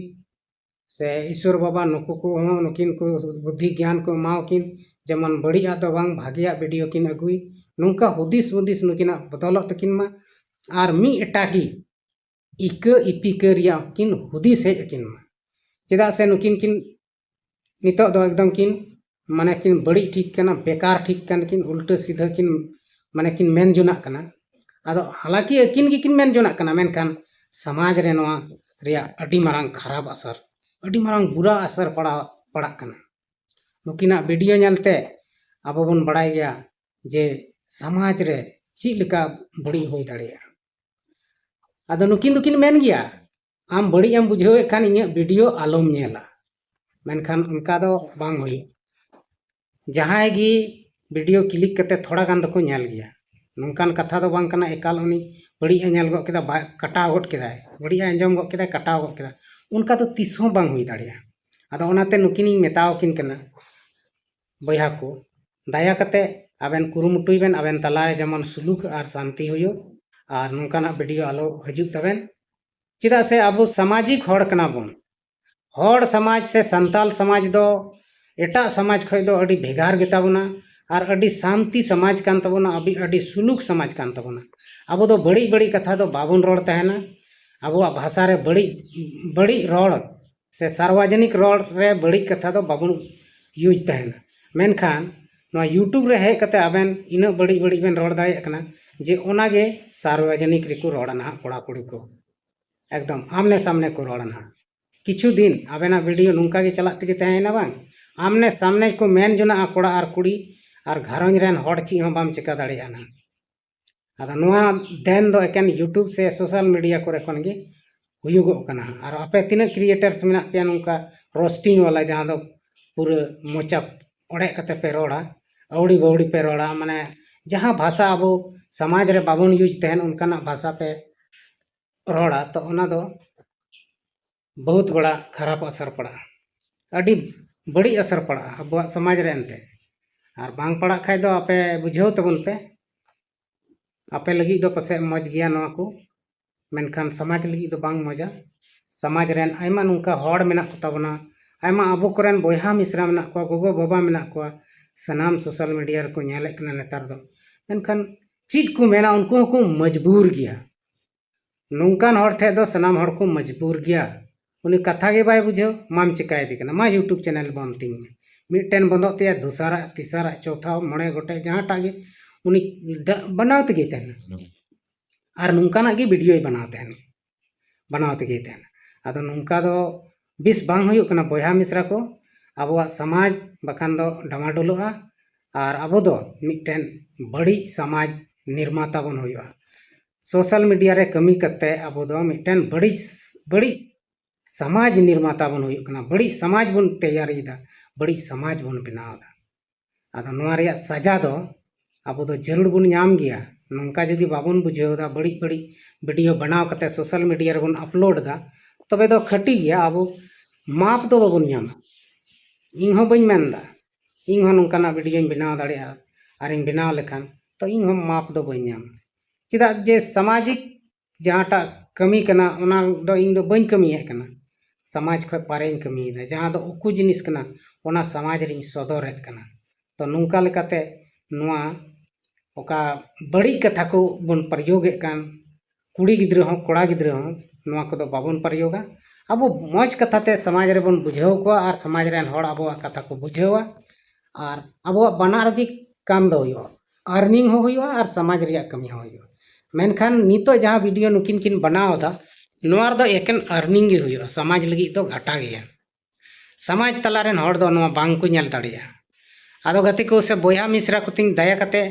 ᱥᱮ ᱤᱥᱣᱚᱨ ᱵᱟᱵᱟ ᱱᱩᱠᱩ ᱠᱚ ᱦᱚᱸ ᱱᱩᱠᱤᱱ ᱠᱚ ᱵᱩᱫᱽᱫᱷᱤ ᱜᱮᱭᱟᱱ ᱠᱚ ᱮᱢᱟᱣᱟᱠᱤᱱ, ᱡᱮᱢᱚᱱ ᱵᱟᱹᱲᱤᱡᱟᱜ ᱫᱚ ᱵᱟᱝ, ᱵᱷᱟᱜᱮᱭᱟᱜ ᱵᱷᱤᱰᱤᱭᱳ ᱠᱤᱱ ᱟᱹᱜᱩᱭ, ᱱᱚᱝᱠᱟ ᱦᱩᱫᱤᱥ ᱦᱩᱫᱤᱥ ᱱᱩᱠᱤᱱᱟᱜ ᱵᱚᱫᱚᱞᱚᱜ ᱛᱟᱹᱠᱤᱱ ᱢᱟ᱾ ᱟᱨ ᱢᱤᱫ ᱮᱴᱟᱜᱤ ᱤᱠᱟᱹ ᱤᱯᱤᱠᱟᱹ ᱨᱮᱭᱟᱜ ᱠᱤᱱ ᱦᱩᱫᱤᱥ ᱦᱮᱡ ᱟᱹᱠᱤᱱ ᱢᱟ, ᱪᱮᱫᱟᱜ ᱥᱮ ᱱᱩᱠᱤᱱ ᱠᱤᱱ ᱱᱤᱛᱚᱜ ᱫᱚ ᱮᱠᱫᱚᱢ ᱠᱤᱱ ᱢᱟᱱᱮ ᱠᱤᱱ ᱵᱟᱹᱲᱤᱡ ᱴᱷᱤᱠ ᱠᱟᱱᱟ, ᱵᱮᱠᱟᱨ ᱴᱷᱤᱠ ᱠᱟᱱᱟ ᱠᱤᱱ, ᱩᱞᱴᱟᱹ ᱥᱤᱫᱷᱟᱹ ᱠᱤᱱ ᱢᱟᱱᱮ ᱠᱤᱱ ᱢᱮᱱ ᱡᱚᱱᱟᱜ ᱠᱟᱱᱟ᱾ ᱟᱫᱚ ᱦᱟᱞᱟᱠᱤ ᱟᱹᱠᱤᱱ ᱜᱮᱠᱤᱱ ᱢᱮᱱ ᱡᱚᱱᱟᱜ ᱠᱟᱱᱟ, ᱢᱮᱱᱠᱷᱟᱱ ᱥᱚᱢᱟᱡᱽ ᱨᱮ ᱱᱚᱣᱟ ᱨᱮᱭᱟᱜ ᱟᱹᱰᱤ ᱢᱟᱨᱟᱝ ᱠᱷᱟᱨᱟᱯ ᱟᱥᱟᱨ, ᱟᱹᱰᱤ ᱢᱟᱨᱟᱝ ᱵᱩᱨᱟ ᱟᱥᱟᱨ ᱯᱟᱲᱟᱣ ᱯᱟᱲᱟᱜ ᱠᱟᱱᱟ᱾ ᱱᱩᱠᱤᱱᱟᱜ ᱵᱷᱤᱰᱤᱭᱳ ᱧᱮᱞᱛᱮ ᱟᱵᱚ ᱵᱚᱱ ᱵᱟᱲᱟᱭ ᱜᱮᱭᱟ ᱡᱮ ᱥᱚᱢᱟᱡᱽ ᱨᱮ ᱪᱮᱫ ᱞᱮᱠᱟ ᱵᱟᱹᱲᱤᱡ ᱦᱩᱭ ᱫᱟᱲᱮᱭᱟᱜᱼᱟ᱾ ᱟᱫᱚ ᱱᱩᱠᱤᱱ ᱫᱚᱠᱤᱱ ᱢᱮᱱ ᱜᱮᱭᱟ, ᱟᱢ ᱵᱟᱹᱲᱤᱡ ᱮᱢ ᱵᱩᱡᱷᱟᱹᱣᱮᱫ ᱠᱷᱟᱱ ᱤᱧᱟᱹᱜ ᱵᱷᱤᱰᱤᱭᱳ ᱟᱞᱚᱢ ᱧᱮᱞᱟ, ᱢᱮᱱᱠᱷᱟᱱ ᱚᱱᱠᱟ ᱫᱚ ᱵᱟᱝ ᱦᱩᱭᱩᱜ᱾ ᱡᱟᱦᱟᱸᱭ ᱜᱮ ᱵᱷᱤᱰᱤᱭᱳ ᱠᱞᱤᱠ ᱠᱟᱛᱮ ᱛᱷᱚᱲᱟ ᱜᱟᱱ ᱫᱚᱠᱚ ᱧᱮᱞ ᱜᱮᱭᱟ᱾ ᱱᱚᱝᱠᱟᱱ ᱠᱟᱛᱷᱟ ᱫᱚ ᱵᱟᱝ ᱠᱟᱱᱟ ᱮᱠᱟᱞ ᱩᱱᱤ ᱵᱟᱹᱲᱤᱡ ᱮ ᱧᱮᱞ ᱜᱚᱫ ᱠᱮᱫᱟ, ᱵᱟ-, ᱠᱟᱴᱟᱣ ᱜᱚᱫ ᱠᱮᱫᱟᱭ, ᱵᱟᱹᱲᱤᱡ ᱮ ᱟᱸᱡᱚᱢ ᱜᱚᱫ ᱠᱮᱫᱟᱭ, ᱠᱟᱴᱟᱣ ᱜᱚᱫ ᱠᱮᱫᱟ, ᱚᱱᱠᱟ ᱫᱚ ᱛᱤᱥ ᱦᱚᱸ ᱵᱟᱝ ᱦᱩᱭ ᱫᱟᱲᱮᱭᱟᱜᱼᱟ᱾ ᱟᱫᱚ ᱚᱱᱟᱛᱮ ᱱᱩᱠᱤᱱᱤᱧ ᱢᱮᱛᱟᱣᱟᱠᱤᱱ ᱠᱟᱱᱟ, ᱵᱚᱭᱦᱟ ᱠᱚ, ᱫᱟᱭᱟ ᱠᱟᱛᱮ ᱟᱵᱮᱱ ᱠᱩᱨᱩᱢᱩᱴᱩᱭ ᱵᱮᱱ, ᱟᱵᱮᱱ ᱛᱟᱞᱟᱨᱮ ᱡᱮᱢᱚᱱ ᱥᱩᱞᱩᱠ ᱟᱨ ᱥᱟᱱᱛᱤ ᱦᱩᱭᱩᱜ, ᱟᱨ ᱱᱚᱝᱠᱟᱱᱟᱜ ᱵᱷᱤᱰᱤᱭᱳ ᱟᱞᱚ ᱦᱤᱡᱩᱜ ᱛᱟᱵᱮᱱ᱾ ᱪᱮᱫᱟᱜ ᱥᱮ ᱟᱵᱚ ᱥᱟᱢᱟᱡᱤᱠ ᱦᱚᱲ ᱠᱟᱱᱟ ᱵᱚᱱ᱾ ᱦᱚᱲ ᱥᱚᱢᱟᱡᱽ ᱥᱮ ᱥᱟᱱᱛᱟᱞ ᱥᱚᱢᱟᱡᱽ ᱫᱚ ᱮᱴᱟᱜ ᱥᱚᱢᱟᱡᱽ ᱠᱷᱚᱱ ᱫᱚ ᱟᱹᱰᱤ ᱵᱷᱮᱜᱟᱨ ᱜᱮᱛᱟ ᱵᱚᱱᱟ ᱟᱨ ᱟᱹᱰᱤ ᱥᱟᱱᱛᱤ ᱥᱚᱢᱟᱡᱽ ᱠᱟᱱ ᱛᱟᱵᱚᱱᱟ, ᱟᱹᱰᱤ, ᱟᱹᱰᱤ ᱥᱩᱞᱩᱠ ᱥᱚᱢᱟᱡᱽ ᱠᱟᱱ ᱛᱟᱵᱚᱱᱟ᱾ ᱟᱵᱚ ᱫᱚ ᱵᱟᱹᱲᱤᱡ ᱵᱟᱹᱲᱤᱡ ᱠᱟᱛᱷᱟ ᱫᱚ ᱵᱟᱵᱚᱱ ᱨᱚᱲ ᱛᱟᱦᱮᱱᱟ᱾ ᱟᱵᱚᱣᱟᱜ ᱵᱷᱟᱥᱟ ᱨᱮ ᱵᱟᱹᱲᱤᱡ, ᱵᱟᱹᱲᱤᱡ ᱨᱚᱲ ᱥᱮ ᱥᱟᱨᱣᱟᱡᱚᱱᱤᱠ ᱨᱚᱲ ᱨᱮ ᱵᱟᱹᱲᱤᱡ ᱠᱟᱛᱷᱟ ᱫᱚ ᱵᱟᱵᱚᱱ ᱤᱭᱩᱡᱽ ᱛᱟᱦᱮᱱᱟ᱾ ᱢᱮᱱᱠᱷᱟᱱ ᱱᱚᱣᱟ YouTube ᱨᱮ ᱦᱮᱡ ᱠᱟᱛᱮ ᱟᱵᱮᱱ ᱤᱱᱟᱹᱜ ᱵᱟᱹᱲᱤᱡ ᱵᱟᱹᱲᱤᱡ ᱵᱮᱱ ᱨᱚᱲ ᱫᱟᱲᱮᱭᱟᱜ ᱠᱟᱱᱟ ᱡᱮ ᱚᱱᱟᱜᱮ ᱥᱟᱨᱣᱟᱡᱚᱱᱤᱠ ᱨᱮᱠᱚ ᱨᱚᱲᱟ ᱱᱟᱦᱟᱜ ᱠᱚᱲᱟ ᱠᱩᱲᱤ ᱠᱚ᱾ ᱮᱠᱫᱚᱢ ᱟᱢᱱᱮ ᱥᱟᱢᱱᱮ ᱠᱚ ᱨᱚᱲᱟ ᱱᱟᱦᱟᱜ᱾ ᱠᱤᱪᱷᱩ ᱫᱤᱱ ᱟᱵᱮᱱᱟᱜ ᱵᱷᱤᱰᱤᱭᱳ ᱱᱚᱝᱠᱟ ᱜᱮ ᱪᱟᱞᱟᱜ ᱛᱮᱜᱮ ᱛᱟᱦᱮᱸᱭᱮᱱᱟ ᱵᱟᱝ? ᱟᱢᱱᱮ ᱥᱟᱢᱱᱮ ᱠᱚ ᱢᱮᱱ ᱡᱚᱱᱟᱜᱼᱟ ᱠᱚᱲᱟ ᱟᱨ ᱠᱩᱲᱤ, ᱟᱨ ᱜᱷᱟᱨᱚᱸᱡᱽ ᱨᱮᱱ ᱦᱚᱲ ᱪᱮᱫ ᱦᱚᱸ ᱵᱟᱢ ᱪᱤᱠᱟᱹ ᱫᱟᱲᱮᱭᱟᱜᱼᱟ ᱱᱟᱦᱟᱜ᱾ ᱟᱫᱚ ᱱᱚᱣᱟ ᱫᱮᱱ ᱫᱚ ᱮᱠᱮᱱ YouTube ᱥᱮ social media ᱠᱚᱨᱮ ᱠᱷᱚᱱ ᱜᱮ ᱦᱩᱭᱩᱜᱚᱜ ᱠᱟᱱᱟ᱾ ᱟᱨ ᱟᱯᱮ ᱛᱤᱱᱟᱹᱜ creators ᱢᱮᱱᱟᱜ ᱯᱮᱭᱟ ᱱᱚᱝᱠᱟ roasting ᱣᱟᱞᱟ, ᱡᱟᱦᱟᱸ ᱫᱚ ᱯᱩᱨᱟᱹ ᱢᱚᱪᱟ ᱚᱲᱮᱡ ᱠᱟᱛᱮ ᱯᱮ ᱨᱚᱲᱟ, ᱟᱹᱣᱲᱤ ᱵᱟᱹᱣᱲᱤ ᱯᱮ ᱨᱚᱲᱟ, ᱢᱟᱱᱮ ᱡᱟᱦᱟᱸ ᱵᱷᱟᱥᱟ ᱟᱵᱚ ᱥᱚᱢᱟᱡᱽ ᱨᱮ ᱵᱟᱵᱚᱱ use ᱛᱟᱦᱮᱱ ᱚᱱᱠᱟᱱᱟᱜ ᱵᱷᱟᱥᱟ ᱯᱮ ᱨᱚᱲᱟ, ᱛᱚ ᱚᱱᱟ ᱫᱚ ᱵᱚᱦᱩᱛ ᱵᱟᱲᱟ ᱠᱷᱟᱨᱟᱯ ᱟᱥᱟᱨ ᱯᱟᱲᱟᱜᱼᱟ, ᱟᱹᱰᱤ ᱵᱟᱹᱲᱤᱡ ᱟᱥᱟᱨ ᱯᱟᱲᱟᱜᱼᱟ ᱟᱵᱚᱣᱟᱜ ᱥᱚᱢᱟᱡᱽ ᱨᱮ ᱮᱱᱛᱮ᱾ ᱟᱨ ᱵᱟᱝ ᱯᱟᱲᱟᱜ ᱠᱷᱟᱡ ᱫᱚ ᱟᱯᱮ ᱵᱩᱡᱷᱟᱹᱣ ᱛᱟᱵᱚᱱ ᱯᱮ᱾ ᱟᱯᱮ ᱞᱟᱹᱜᱤᱫ ᱫᱚ ᱯᱟᱥᱮᱡ ᱢᱚᱡᱽ ᱜᱮᱭᱟ ᱱᱚᱣᱟ ᱠᱚ, ᱢᱮᱱᱠᱷᱟᱱ ᱥᱚᱢᱟᱡᱽ ᱞᱟᱹᱜᱤᱫ ᱫᱚ ᱵᱟᱝ ᱢᱚᱡᱟ᱾ ᱥᱚᱢᱟᱡᱽ ᱨᱮᱱ ᱟᱭᱢᱟ ᱱᱚᱝᱠᱟ ᱦᱚᱲ ᱢᱮᱱᱟᱜ ᱠᱚ ᱛᱟᱵᱚᱱᱟ, ᱟᱭᱢᱟ ᱟᱵᱚ ᱠᱚᱨᱮᱱ ᱵᱚᱭᱦᱟ ᱢᱤᱥᱨᱟ ᱢᱮᱱᱟᱜ ᱠᱚᱣᱟ, ᱜᱚᱜᱚ ᱵᱟᱵᱟ ᱢᱮᱱᱟᱜ ᱠᱚᱣᱟ, ᱥᱟᱱᱟᱢ social media ᱨᱮᱠᱚ ᱧᱮᱞᱮᱫ ᱠᱟᱱᱟ ᱱᱮᱛᱟᱨ ᱫᱚ᱾ ᱢᱮᱱᱠᱷᱟᱱ ᱪᱮᱫ ᱠᱚ ᱢᱮᱱᱟ, ᱩᱱᱠᱩ ᱦᱚᱸᱠᱚ ᱢᱚᱡᱽᱵᱩᱨ ᱜᱮᱭᱟ᱾ ᱱᱚᱝᱠᱟᱱ ᱦᱚᱲ ᱴᱷᱮᱡ ᱫᱚ ᱥᱟᱱᱟᱢ ᱦᱚᱲ ᱠᱚ ᱢᱚᱡᱽᱵᱩᱨ ᱜᱮᱭᱟ᱾ ᱩᱱᱤ ᱠᱟᱛᱷᱟ ᱜᱮ ᱵᱟᱭ ᱵᱩᱡᱷᱟᱹᱣ, ᱢᱟᱢ ᱪᱤᱠᱟᱭᱮᱫᱮ ᱠᱟᱱᱟ, ᱢᱟ YouTube channel ᱵᱚᱱᱫ ᱛᱤᱧ ᱢᱮ᱾ ᱢᱤᱫᱴᱮᱱ ᱵᱚᱱᱫᱚᱜ ᱛᱟᱭᱟ, ᱫᱚᱥᱟᱨᱟᱜ, ᱛᱮᱥᱟᱨᱟᱜ, ᱪᱚᱣᱛᱷᱟ, ᱢᱚᱬᱮ ᱜᱚᱴᱮᱡ, ᱡᱟᱦᱟᱸᱴᱟᱜ ᱜᱮ ᱩᱱᱤ ᱰᱟ- ᱵᱮᱱᱟᱣ ᱛᱮᱜᱮ ᱛᱟᱦᱮᱱᱟ᱾ ᱦᱩᱸ᱾ ᱟᱨ ᱱᱚᱝᱠᱟᱱᱟᱜ ᱜᱮ ᱵᱷᱤᱰᱤᱭᱳᱭ ᱵᱮᱱᱟᱣ ᱛᱟᱦᱮᱱᱟ, ᱵᱮᱱᱟᱣ ᱛᱮᱜᱮ ᱛᱟᱦᱮᱱᱟ᱾ ᱟᱫᱚ ᱱᱚᱝᱠᱟ ᱫᱚ ᱵᱮᱥ ᱵᱟᱝ ᱦᱩᱭᱩᱜ ᱠᱟᱱᱟ ᱵᱚᱭᱦᱟ ᱢᱤᱥᱨᱟ ᱠᱚ᱾ ᱟᱵᱚᱣᱟᱜ ᱥᱚᱢᱟᱡᱽ ᱵᱟᱠᱷᱟᱱ ᱫᱚ ᱰᱟᱢᱟᱰᱳᱞᱚᱜᱼᱟ, ᱟᱨ ᱟᱵᱚ ᱫᱚ ᱢᱤᱫᱴᱮᱱ ᱵᱟᱹᱲᱤᱡ ᱥᱚᱢᱟᱡᱽ ᱱᱤᱨᱢᱟᱛᱟ ᱵᱚᱱ ᱦᱩᱭᱩᱜᱼᱟ᱾ Social media ᱨᱮ ᱠᱟᱹᱢᱤ ᱠᱟᱛᱮ ᱟᱵᱚ ᱫᱚ ᱢᱤᱫᱴᱮᱱ ᱵᱟᱹᱲᱤᱡ, ᱵᱟᱹᱲᱤᱡ ᱥᱚᱢᱟᱡᱽ ᱱᱤᱨᱢᱟᱛᱟ ᱵᱚᱱ ᱦᱩᱭᱩᱜ ᱠᱟᱱᱟ, ᱵᱟᱹᱲᱤᱡ ᱥᱚᱢᱟᱡᱽ ᱵᱚᱱ ᱛᱮᱭᱟᱨᱤᱭᱮᱫᱟ, ᱵᱟᱹᱲᱤᱡ ᱥᱚᱢᱟᱡᱽ ᱵᱚᱱ ᱵᱮᱱᱟᱣ ᱮᱫᱟ᱾ ᱟᱫᱚ ᱱᱚᱣᱟ ᱨᱮᱭᱟᱜ ᱥᱟᱡᱟ ᱫᱚ ᱟᱵᱚ ᱫᱚ ᱡᱟᱹᱨᱩᱲ ᱵᱚᱱ ᱧᱟᱢ ᱜᱮᱭᱟ᱾ ᱱᱚᱝᱠᱟ ᱡᱩᱫᱤ ᱵᱟᱵᱚᱱ ᱵᱩᱡᱷᱟᱹᱣ ᱮᱫᱟ, ᱵᱟᱹᱲᱤᱡ ᱵᱟᱹᱲᱤᱡ ᱵᱷᱤᱰᱤᱭᱳ ᱵᱮᱱᱟᱣ ᱠᱟᱛᱮ social media ᱨᱮᱵᱚᱱ upload ᱮᱫᱟ, ᱛᱚᱵᱮ ᱫᱚ ᱠᱷᱟᱹᱴᱤ ᱜᱮᱭᱟ᱾ ᱟᱵᱚ ᱢᱟᱯ ᱫᱚ ᱵᱟᱵᱚᱱ ᱧᱟᱢᱟ᱾ ᱤᱧ ᱦᱚᱸ ᱵᱟᱹᱧ ᱢᱮᱱᱫᱟ, ᱤᱧ ᱦᱚᱸ ᱱᱚᱝᱠᱟᱱᱟᱜ ᱵᱷᱤᱰᱤᱭᱳᱧ ᱵᱮᱱᱟᱣ ᱫᱟᱲᱮᱭᱟᱜᱼᱟ, ᱟᱨᱤᱧ ᱵᱮᱱᱟᱣ ᱞᱮᱠᱷᱟᱱ ᱛᱚ ᱤᱧ ᱦᱚᱸ ᱢᱟᱯ ᱫᱚ ᱵᱟᱹᱧ ᱧᱟᱢᱟ᱾ ᱪᱮᱫᱟᱜ ᱡᱮ ᱥᱟᱢᱟᱡᱤᱠ ᱡᱟᱦᱟᱸᱴᱟᱜ ᱠᱟᱹᱢᱤ ᱠᱟᱱᱟ, ᱚᱱᱟ ᱫᱚ ᱤᱧ ᱫᱚ ᱵᱟᱹᱧ ᱠᱟᱹᱢᱤᱭᱮᱫ ᱠᱟᱱᱟ, ᱥᱚᱢᱟᱡᱽ ᱠᱷᱚᱱ ᱯᱟᱨᱮᱧ ᱠᱟᱹᱢᱤᱭᱮᱫᱟ᱾ ᱡᱟᱦᱟᱸ ᱫᱚ ᱩᱠᱩ ᱡᱤᱱᱤᱥ ᱠᱟᱱᱟ, ᱚᱱᱟ ᱥᱚᱢᱟᱡᱽ ᱨᱤᱧ ᱥᱚᱫᱚᱨᱮᱫ ᱠᱟᱱᱟ᱾ ᱛᱚ ᱱᱚᱝᱠᱟ ᱞᱮᱠᱟᱛᱮ ᱱᱚᱣᱟ ᱚᱠᱟ ᱵᱟᱹᱲᱤᱡ ᱠᱟᱛᱷᱟ ᱠᱚ ᱵᱚᱱ ᱯᱨᱚᱭᱳᱜᱮᱫ ᱠᱟᱱ, ᱠᱩᱲᱤ ᱜᱤᱫᱽᱨᱟᱹ ᱦᱚᱸ ᱠᱚᱲᱟ ᱜᱤᱫᱽᱨᱟᱹ ᱦᱚᱸ ᱱᱚᱣᱟ ᱠᱚᱫᱚ ᱵᱟᱵᱚᱱ ᱯᱨᱚᱭᱳᱜᱟ᱾ ᱟᱵᱚ ᱢᱚᱡᱽ ᱠᱟᱛᱷᱟ ᱛᱮ ᱥᱚᱢᱟᱡᱽ ᱨᱮᱵᱚᱱ ᱵᱩᱡᱷᱟᱹᱣ ᱠᱚᱣᱟ ᱟᱨ ᱥᱚᱢᱟᱡᱽ ᱨᱮᱱ ᱦᱚᱲ ᱟᱵᱚᱣᱟᱜ ᱠᱟᱛᱷᱟ ᱠᱚ ᱵᱩᱡᱷᱟᱹᱣᱟ, ᱟᱨ ᱟᱵᱚᱣᱟᱜ ᱵᱟᱱᱟᱨ ᱜᱮ ᱠᱟᱢ ᱫᱚ ᱦᱩᱭᱩᱜᱼᱟ, earning ᱦᱚᱸ ᱦᱩᱭᱩᱜᱼᱟ ᱟᱨ ᱥᱚᱢᱟᱡᱽ ᱨᱮᱭᱟᱜ ᱠᱟᱹᱢᱤ ᱦᱚᱸ ᱦᱩᱭᱩᱜᱼᱟ᱾ ᱢᱮᱱᱠᱷᱟᱱ ᱱᱤᱛᱚᱜ ᱡᱟᱦᱟᱸ ᱵᱷᱤᱰᱤᱭᱳ ᱱᱩᱠᱤᱱ ᱠᱤᱱ ᱵᱮᱱᱟᱣ ᱮᱫᱟ, ᱱᱚᱣᱟ ᱨᱮᱫᱚ ᱮᱠᱮᱱ earning ᱜᱮ ᱦᱩᱭᱩᱜᱼᱟ, ᱥᱚᱢᱟᱡᱽ ᱞᱟᱹᱜᱤᱫ ᱫᱚ ᱜᱷᱟᱴᱟ ᱜᱮᱭᱟ᱾ ᱥᱚᱢᱟᱡᱽ ᱛᱟᱞᱟ ᱨᱮᱱ ᱦᱚᱲ ᱫᱚ ᱱᱚᱣᱟ ᱵᱟᱝ ᱠᱚ ᱧᱮᱞ ᱫᱟᱲᱮᱭᱟᱜᱼᱟ᱾ ᱟᱫᱚ ᱜᱟᱛᱮ ᱠᱚ ᱥᱮ ᱵᱚᱭᱦᱟ ᱢᱤᱥᱨᱟ ᱠᱚ ᱛᱤᱧ, ᱫᱟᱭᱟ ᱠᱟᱛᱮ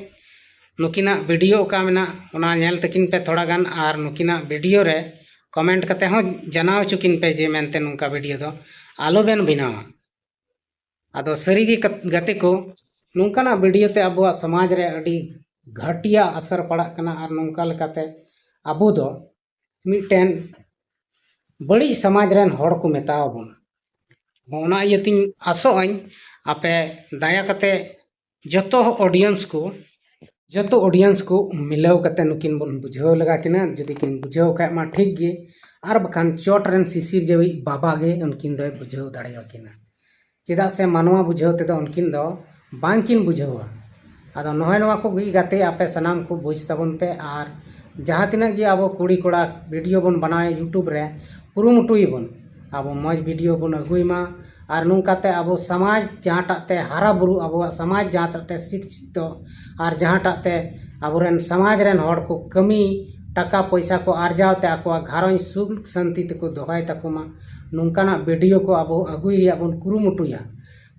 ᱱᱩᱠᱤᱱᱟᱜ ᱵᱷᱤᱰᱤᱭᱳ ᱚᱠᱟ ᱢᱮᱱᱟᱜ, ᱚᱱᱟ ᱧᱮᱞ ᱛᱟᱹᱠᱤᱱ ᱯᱮ ᱛᱷᱚᱲᱟ ᱜᱟᱱ, ᱟᱨ ᱱᱩᱠᱤᱱᱟᱜ ᱵᱷᱤᱰᱤᱭᱳ ᱨᱮ ᱠᱚᱢᱮᱱᱴ ᱠᱟᱛᱮ ᱦᱚᱸ ᱡᱟᱱᱟᱣ ᱦᱚᱪᱚ ᱠᱤᱱ ᱯᱮ ᱡᱮ ᱢᱮᱱᱛᱮ ᱱᱚᱝᱠᱟ ᱵᱷᱤᱰᱤᱭᱳ ᱫᱚ ᱟᱞᱚ ᱵᱮᱱ ᱵᱮᱱᱟᱣᱟ᱾ ᱟᱫᱚ ᱥᱟᱹᱨᱤᱜᱮ ᱠᱟᱛ-, ᱜᱟᱛᱮ ᱠᱚ, ᱱᱚᱝᱠᱟᱱᱟᱜ ᱵᱷᱤᱰᱤᱭᱳ ᱛᱮ ᱟᱵᱚᱣᱟᱜ ᱥᱚᱢᱟᱡᱽ ᱨᱮ ᱟᱹᱰᱤ ᱜᱷᱟᱹᱴᱤᱭᱟ ᱟᱥᱟᱨ ᱯᱟᱲᱟᱜ ᱠᱟᱱᱟ, ᱟᱨ ᱱᱚᱝᱠᱟ ᱞᱮᱠᱟᱛᱮ ᱟᱵᱚ ᱫᱚ ᱢᱤᱫᱴᱮᱱ ᱵᱟᱹᱲᱤᱡ ᱥᱚᱢᱟᱡᱽ ᱨᱮᱱ ᱦᱚᱲ ᱠᱚ ᱢᱮᱛᱟᱣ ᱵᱚᱱᱟ᱾ ᱚᱱᱟ ᱤᱭᱟᱹᱛᱤᱧ ᱟᱥᱚᱜ ᱟᱹᱧ, ᱟᱯᱮ ᱫᱟᱭᱟ ᱠᱟᱛᱮ ᱡᱚᱛᱚ ᱚᱰᱤᱭᱮᱱᱥ ᱠᱚ, ᱡᱚᱛᱚ ᱚᱰᱤᱭᱮᱱᱥ ᱠᱚ ᱢᱤᱞᱟᱹᱣ ᱠᱟᱛᱮ ᱱᱩᱠᱤᱱ ᱵᱚᱱ ᱵᱩᱡᱷᱟᱹᱣ ᱞᱮᱜᱟ ᱠᱤᱱᱟ᱾ ᱡᱩᱫᱤ ᱠᱤᱱ ᱵᱩᱡᱷᱟᱹᱣ ᱠᱷᱟᱡ ᱢᱟ ᱴᱷᱤᱠ ᱜᱮ, ᱟᱨ ᱵᱟᱠᱷᱟᱱ ᱪᱚᱴ ᱨᱮᱱ ᱥᱤᱥᱤᱨ ᱡᱟᱹᱣᱤᱡ ᱵᱟᱵᱟ ᱜᱮ ᱩᱱᱠᱤᱱ ᱫᱚᱭ ᱵᱩᱡᱷᱟᱹᱣ ᱫᱟᱲᱮᱭᱟᱠᱤᱱᱟ᱾ ᱪᱮᱫᱟᱜ ᱥᱮ ᱢᱟᱱᱣᱟ ᱵᱩᱡᱷᱟᱹᱣ ᱛᱮᱫᱚ ᱩᱱᱠᱤᱱ ᱫᱚ ᱵᱟᱝᱠᱤᱱ ᱵᱩᱡᱷᱟᱹᱣᱟ᱾ ᱟᱫᱚ ᱱᱚᱜᱼᱚᱭ ᱱᱚᱣᱟ ᱠᱚ ᱜᱮ ᱜᱟᱛᱮ, ᱟᱯᱮ ᱥᱟᱱᱟᱢ ᱠᱚ ᱵᱩᱡᱽ ᱛᱟᱵᱚᱱ ᱯᱮ, ᱟᱨ ᱡᱟᱦᱟᱸ ᱛᱤᱱᱟᱹᱜ ᱜᱮ ᱟᱵᱚ ᱠᱩᱲᱤ ᱠᱚᱲᱟ ᱵᱷᱤᱰᱤᱭᱳ ᱵᱚᱱ ᱵᱮᱱᱟᱣᱮᱫ YouTube ᱨᱮ, ᱠᱩᱨᱩᱢᱩᱴᱩᱭᱟᱵᱚᱱ ᱟᱵᱚ ᱢᱚᱡᱽ ᱵᱷᱤᱰᱤᱭᱳ ᱵᱚᱱ ᱟᱹᱜᱩᱭ ᱢᱟ᱾ ᱟᱨ ᱱᱚᱝᱠᱟᱛᱮ ᱟᱵᱚ ᱥᱚᱢᱟᱡᱽ ᱡᱟᱦᱟᱸᱴᱟᱜ ᱛᱮ ᱦᱟᱨᱟ ᱵᱩᱨᱩ, ᱟᱵᱚᱣᱟᱜ ᱥᱚᱢᱟᱡᱽ ᱡᱟᱦᱟᱸᱴᱟᱜ ᱛᱮ ᱥᱤᱠᱪᱷᱤᱛᱚ, ᱟᱨ ᱡᱟᱦᱟᱸᱴᱟᱜ ᱛᱮ ᱟᱵᱚᱨᱮᱱ ᱥᱚᱢᱟᱡᱽ ᱨᱮᱱ ᱦᱚᱲ ᱠᱚ ᱠᱟᱹᱢᱤ, ᱴᱟᱠᱟ ᱯᱚᱭᱥᱟ ᱠᱚ ᱟᱨᱡᱟᱣ ᱛᱮ ᱟᱠᱚᱣᱟᱜ ᱜᱷᱟᱨᱚᱸᱡᱽ ᱥᱩᱠ ᱥᱟᱱᱛᱤ ᱛᱮᱠᱚ ᱫᱚᱦᱚᱭ ᱛᱟᱠᱚ ᱢᱟ, ᱱᱚᱝᱠᱟᱱᱟᱜ ᱵᱷᱤᱰᱤᱭᱳ ᱠᱚ ᱟᱵᱚ ᱟᱹᱜᱩᱭ ᱨᱮᱭᱟᱜ ᱵᱚᱱ ᱠᱩᱨᱩᱢᱩᱴᱩᱭᱟ᱾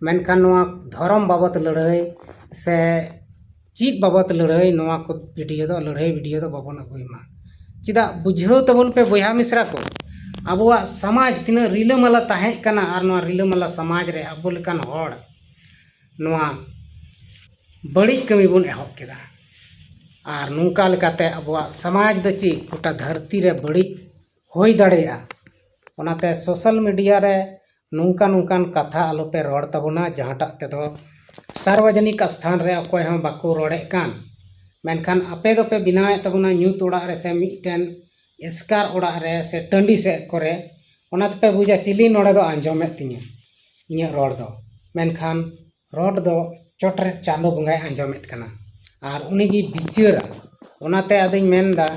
ᱢᱮᱱᱠᱷᱟᱱ ᱱᱚᱣᱟ ᱫᱷᱚᱨᱚᱢ ᱵᱟᱵᱚᱫ ᱞᱟᱹᱲᱦᱟᱹᱭ ᱥᱮ ᱪᱮᱫ ᱵᱟᱵᱚᱫ ᱞᱟᱹᱲᱦᱟᱹᱭ, ᱱᱚᱣᱟ ᱠᱚ ᱵᱷᱤᱰᱤᱭᱳ ᱫᱚ, ᱞᱟᱹᱲᱦᱟᱹᱭ ᱵᱷᱤᱰᱤᱭᱳ ᱫᱚ ᱵᱟᱵᱚᱱ ᱟᱹᱜᱩᱭ ᱢᱟ᱾ ᱪᱮᱫᱟᱜ? ᱵᱩᱡᱷᱟᱹᱣ ᱛᱟᱵᱚᱱ ᱯᱮ ᱵᱚᱭᱦᱟ ᱢᱤᱥᱨᱟ ᱠᱚ, ᱟᱵᱚᱣᱟᱜ ᱥᱚᱢᱟᱡᱽ ᱛᱤᱱᱟᱹᱜ ᱨᱤᱞᱟᱹᱢᱟᱞᱟ ᱛᱟᱦᱮᱸ ᱠᱟᱱᱟ, ᱟᱨ ᱱᱚᱣᱟ ᱨᱤᱞᱟᱹᱢᱟᱞᱟ ᱥᱚᱢᱟᱡᱽ ᱨᱮ ᱟᱵᱚ ᱞᱮᱠᱟᱱ ᱦᱚᱲ ᱱᱚᱣᱟ ᱵᱟᱹᱲᱤᱡ ᱠᱟᱹᱢᱤ ᱵᱚᱱ ᱮᱦᱚᱵ ᱠᱮᱫᱟ᱾ ᱟᱨ ᱱᱚᱝᱠᱟ ᱞᱮᱠᱟᱛᱮ ᱟᱵᱚᱣᱟᱜ ᱥᱚᱢᱟᱡᱽ ᱫᱚ ᱪᱮᱫ ᱜᱚᱴᱟ ᱫᱷᱟᱹᱨᱛᱤ ᱨᱮ ᱵᱟᱹᱲᱤᱡ ᱦᱩᱭ ᱫᱟᱲᱮᱭᱟᱜᱼᱟ᱾ ᱚᱱᱟᱛᱮ ᱥᱳᱥᱟᱞ ᱢᱤᱰᱤᱭᱟ ᱨᱮ ᱱᱚᱝᱠᱟ ᱱᱚᱝᱠᱟᱱ ᱠᱟᱛᱷᱟ ᱟᱞᱚᱯᱮ ᱨᱚᱲ ᱛᱟᱵᱚᱱᱟ, ᱡᱟᱦᱟᱸᱴᱟᱜ ᱛᱮᱫᱚ ᱥᱟᱨᱣᱟᱡᱚᱱᱤᱠ ᱥᱛᱷᱟᱱ ᱨᱮ ᱚᱠᱚᱭ ᱦᱚᱸ ᱵᱟᱠᱚ ᱨᱚᱲᱮᱫ ᱠᱟᱱ᱾ ᱢᱮᱱᱠᱷᱟᱱ ᱟᱯᱮ ᱫᱚᱯᱮ ᱵᱮᱱᱟᱣᱮᱫ ᱛᱟᱵᱚᱱᱟ ᱧᱩᱛ ᱚᱲᱟᱜ ᱨᱮ ᱥᱮ ᱢᱤᱫᱴᱮᱱ ᱮᱥᱠᱟᱨ ᱚᱲᱟᱜ ᱨᱮ ᱥᱮ ᱴᱟᱺᱰᱤ ᱥᱮᱫ ᱠᱚᱨᱮ, ᱚᱱᱟ ᱛᱮᱯᱮ ᱵᱩᱡᱟ ᱪᱤᱞᱤ ᱱᱚᱰᱮ ᱫᱚ ᱟᱸᱡᱚᱢᱮᱫ ᱛᱤᱧᱟᱹ ᱤᱧᱟᱹᱜ ᱨᱚᱲ ᱫᱚ᱾ ᱢᱮᱱᱠᱷᱟᱱ ᱨᱚᱲ ᱫᱚ ᱪᱚᱴ ᱨᱮ ᱪᱟᱸᱫᱚ ᱵᱚᱸᱜᱟᱭ ᱟᱸᱡᱚᱢᱮᱫ ᱠᱟᱱᱟ, ᱟᱨ ᱩᱱᱤᱜᱮᱭ ᱵᱤᱪᱟᱹᱨᱟ᱾ ᱚᱱᱟᱛᱮ ᱟᱫᱚᱧ ᱢᱮᱱᱫᱟ,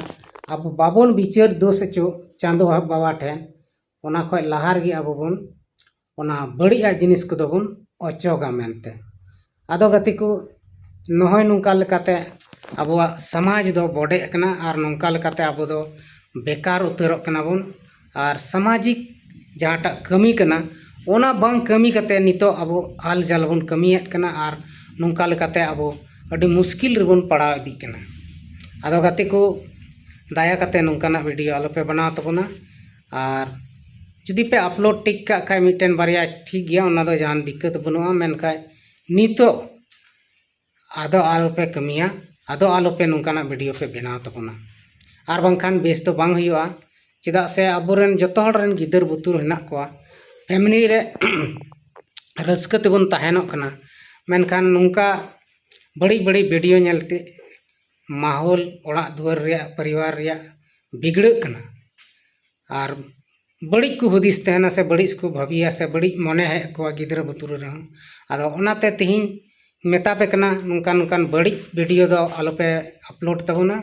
ᱟᱵᱚ ᱵᱟᱵᱚᱱ ᱵᱤᱪᱟᱹᱨ ᱫᱳᱥ ᱦᱚᱪᱚ ᱪᱟᱸᱫᱚ ᱵᱟᱵᱟ ᱴᱷᱮᱱ, ᱚᱱᱟ ᱠᱷᱚᱱ ᱞᱟᱦᱟ ᱨᱮᱜᱮ ᱟᱵᱚ ᱵᱚᱱ ᱚᱱᱟ ᱵᱟᱹᱲᱤᱡᱟᱜ ᱡᱤᱱᱤᱥ ᱠᱚᱫᱚ ᱵᱚᱱ ᱚᱪᱚᱜᱟ ᱢᱮᱱᱛᱮ᱾ ᱟᱫᱚ ᱜᱟᱛᱮ ᱠᱚ, ᱱᱚᱜᱼᱚᱭ ᱱᱚᱝᱠᱟ ᱞᱮᱠᱟᱛᱮ ᱟᱵᱚᱣᱟᱜ ᱥᱚᱢᱟᱡᱽ ᱫᱚ ᱵᱚᱰᱮᱜ ᱠᱟᱱᱟ, ᱟᱨ ᱱᱚᱝᱠᱟ ᱞᱮᱠᱟᱛᱮ ᱟᱵᱚ ᱫᱚ ᱵᱮᱠᱟᱨ ᱩᱛᱟᱹᱨᱚᱜ ᱠᱟᱱᱟ ᱵᱚᱱ᱾ ᱟᱨ ᱥᱟᱢᱟᱡᱤᱠ ᱡᱟᱦᱟᱸᱴᱟᱜ ᱠᱟᱹᱢᱤ ᱠᱟᱱᱟ, ᱚᱱᱟ ᱵᱟᱝ ᱠᱟᱹᱢᱤ ᱠᱟᱛᱮ ᱱᱤᱛᱚᱜ ᱟᱵᱚ ᱟᱞ ᱡᱟᱞ ᱵᱚᱱ ᱠᱟᱹᱢᱤᱭᱮᱫ ᱠᱟᱱᱟ ᱟᱨ ᱱᱚᱝᱠᱟ ᱞᱮᱠᱟᱛᱮ ᱟᱵᱚ ᱟᱹᱰᱤ ᱢᱩᱥᱠᱤᱞ ᱨᱮᱵᱚᱱ ᱯᱟᱲᱟᱣ ᱤᱫᱤᱜ ᱠᱟᱱᱟ᱾ ᱟᱫᱚ ᱜᱟᱛᱮ ᱠᱚ, ᱫᱟᱭᱟ ᱠᱟᱛᱮ ᱱᱚᱝᱠᱟᱱᱟᱜ ᱵᱷᱤᱰᱤᱭᱳ ᱟᱞᱚᱯᱮ ᱵᱮᱱᱟᱣ ᱛᱟᱵᱚᱱᱟ᱾ ᱟᱨ ᱡᱩᱫᱤ ᱯᱮ ᱟᱯᱞᱳᱰ ᱴᱷᱤᱠ ᱠᱟᱜ ᱠᱷᱟᱡ ᱢᱤᱫᱴᱮᱱ ᱵᱟᱨᱭᱟ ᱴᱷᱤᱠ ᱜᱮᱭᱟ, ᱚᱱᱟ ᱫᱚ ᱡᱟᱦᱟᱱ ᱫᱤᱠᱠᱟᱹᱛ ᱵᱟᱹᱱᱩᱜᱼᱟ, ᱢᱮᱱᱠᱷᱟᱡ ᱱᱤᱛᱚᱜ ᱟᱫᱚ ᱟᱞᱚᱯᱮ ᱠᱟᱹᱢᱤᱭᱟ, ᱟᱫᱚ ᱟᱞᱚᱯᱮ ᱱᱚᱝᱠᱟᱱᱟᱜ ᱵᱷᱤᱰᱤᱭᱳ ᱯᱮ ᱵᱮᱱᱟᱣ ᱛᱟᱵᱚᱱᱟ᱾ ᱟᱨ ᱵᱟᱝᱠᱷᱟᱱ ᱵᱮᱥ ᱫᱚ ᱵᱟᱝ ᱦᱩᱭᱩᱜᱼᱟ᱾ ᱪᱮᱫᱟᱜ ᱥᱮ ᱟᱵᱚᱨᱮᱱ ᱡᱚᱛᱚ ᱦᱚᱲ ᱨᱮᱱ ᱜᱤᱫᱟᱹᱨ ᱵᱩᱛᱩᱨ ᱦᱮᱱᱟᱜ ᱠᱚᱣᱟ, ᱯᱷᱮᱢᱤᱞᱤ ᱨᱮ ᱨᱟᱹᱥᱠᱟᱹ ᱛᱮᱵᱚᱱ ᱛᱟᱦᱮᱱᱚᱜ ᱠᱟᱱᱟ, ᱢᱮᱱᱠᱷᱟᱱ ᱱᱚᱝᱠᱟ ᱵᱟᱹᱲᱤᱡ ᱵᱟᱹᱲᱤᱡ ᱵᱷᱤᱰᱤᱭᱳ ᱧᱮᱞᱛᱮ ᱢᱟᱦᱚᱞ, ᱚᱲᱟᱜ ᱫᱩᱣᱟᱹᱨ ᱨᱮᱭᱟᱜ, ᱯᱚᱨᱤᱵᱟᱨ ᱨᱮᱭᱟᱜ ᱵᱤᱜᱽᱲᱟᱹᱜ ᱠᱟᱱᱟ᱾ ᱟᱨ ᱵᱟᱹᱲᱤᱡ ᱠᱚ ᱦᱩᱫᱤᱥ ᱛᱟᱦᱮᱱᱟ ᱥᱮ ᱵᱟᱹᱲᱤᱡ ᱠᱚ ᱵᱷᱟᱹᱵᱤᱭᱟ ᱥᱮ ᱵᱟᱹᱲᱤᱡ ᱢᱚᱱᱮ ᱦᱮᱡ ᱟᱠᱚᱣᱟ ᱜᱤᱫᱽᱨᱟᱹ ᱵᱩᱛᱩᱨ ᱨᱮᱦᱚᱸ᱾ ᱟᱫᱚ ᱚᱱᱟᱛᱮ ᱛᱮᱦᱮᱧ ᱢᱮᱛᱟ ᱯᱮ ᱠᱟᱱᱟ, ᱱᱚᱝᱠᱟᱱ ᱱᱚᱝᱠᱟᱱ ᱵᱟᱹᱲᱤᱡ ᱵᱷᱤᱰᱤᱭᱳ ᱫᱚ ᱟᱞᱚᱯᱮ ᱟᱯᱞᱳᱰ ᱛᱟᱵᱚᱱᱟ᱾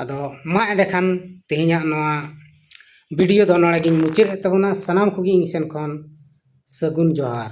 ᱟᱫᱚ ᱢᱟ ᱮᱸᱰᱮᱠᱷᱟᱱ ᱛᱮᱦᱮᱧᱟᱜ ᱱᱚᱣᱟ ᱵᱷᱤᱰᱤᱭᱳ ᱫᱚ ᱱᱚᱰᱮ ᱜᱤᱧ ᱢᱩᱪᱟᱹᱫ ᱮᱫ ᱛᱟᱵᱚᱱᱟ᱾ ᱥᱟᱱᱟᱢ ᱠᱚᱜᱮ ᱤᱧ ᱥᱮᱱ ᱠᱷᱚᱱ ᱥᱟᱹᱜᱩᱱ ᱡᱚᱦᱟᱨ᱾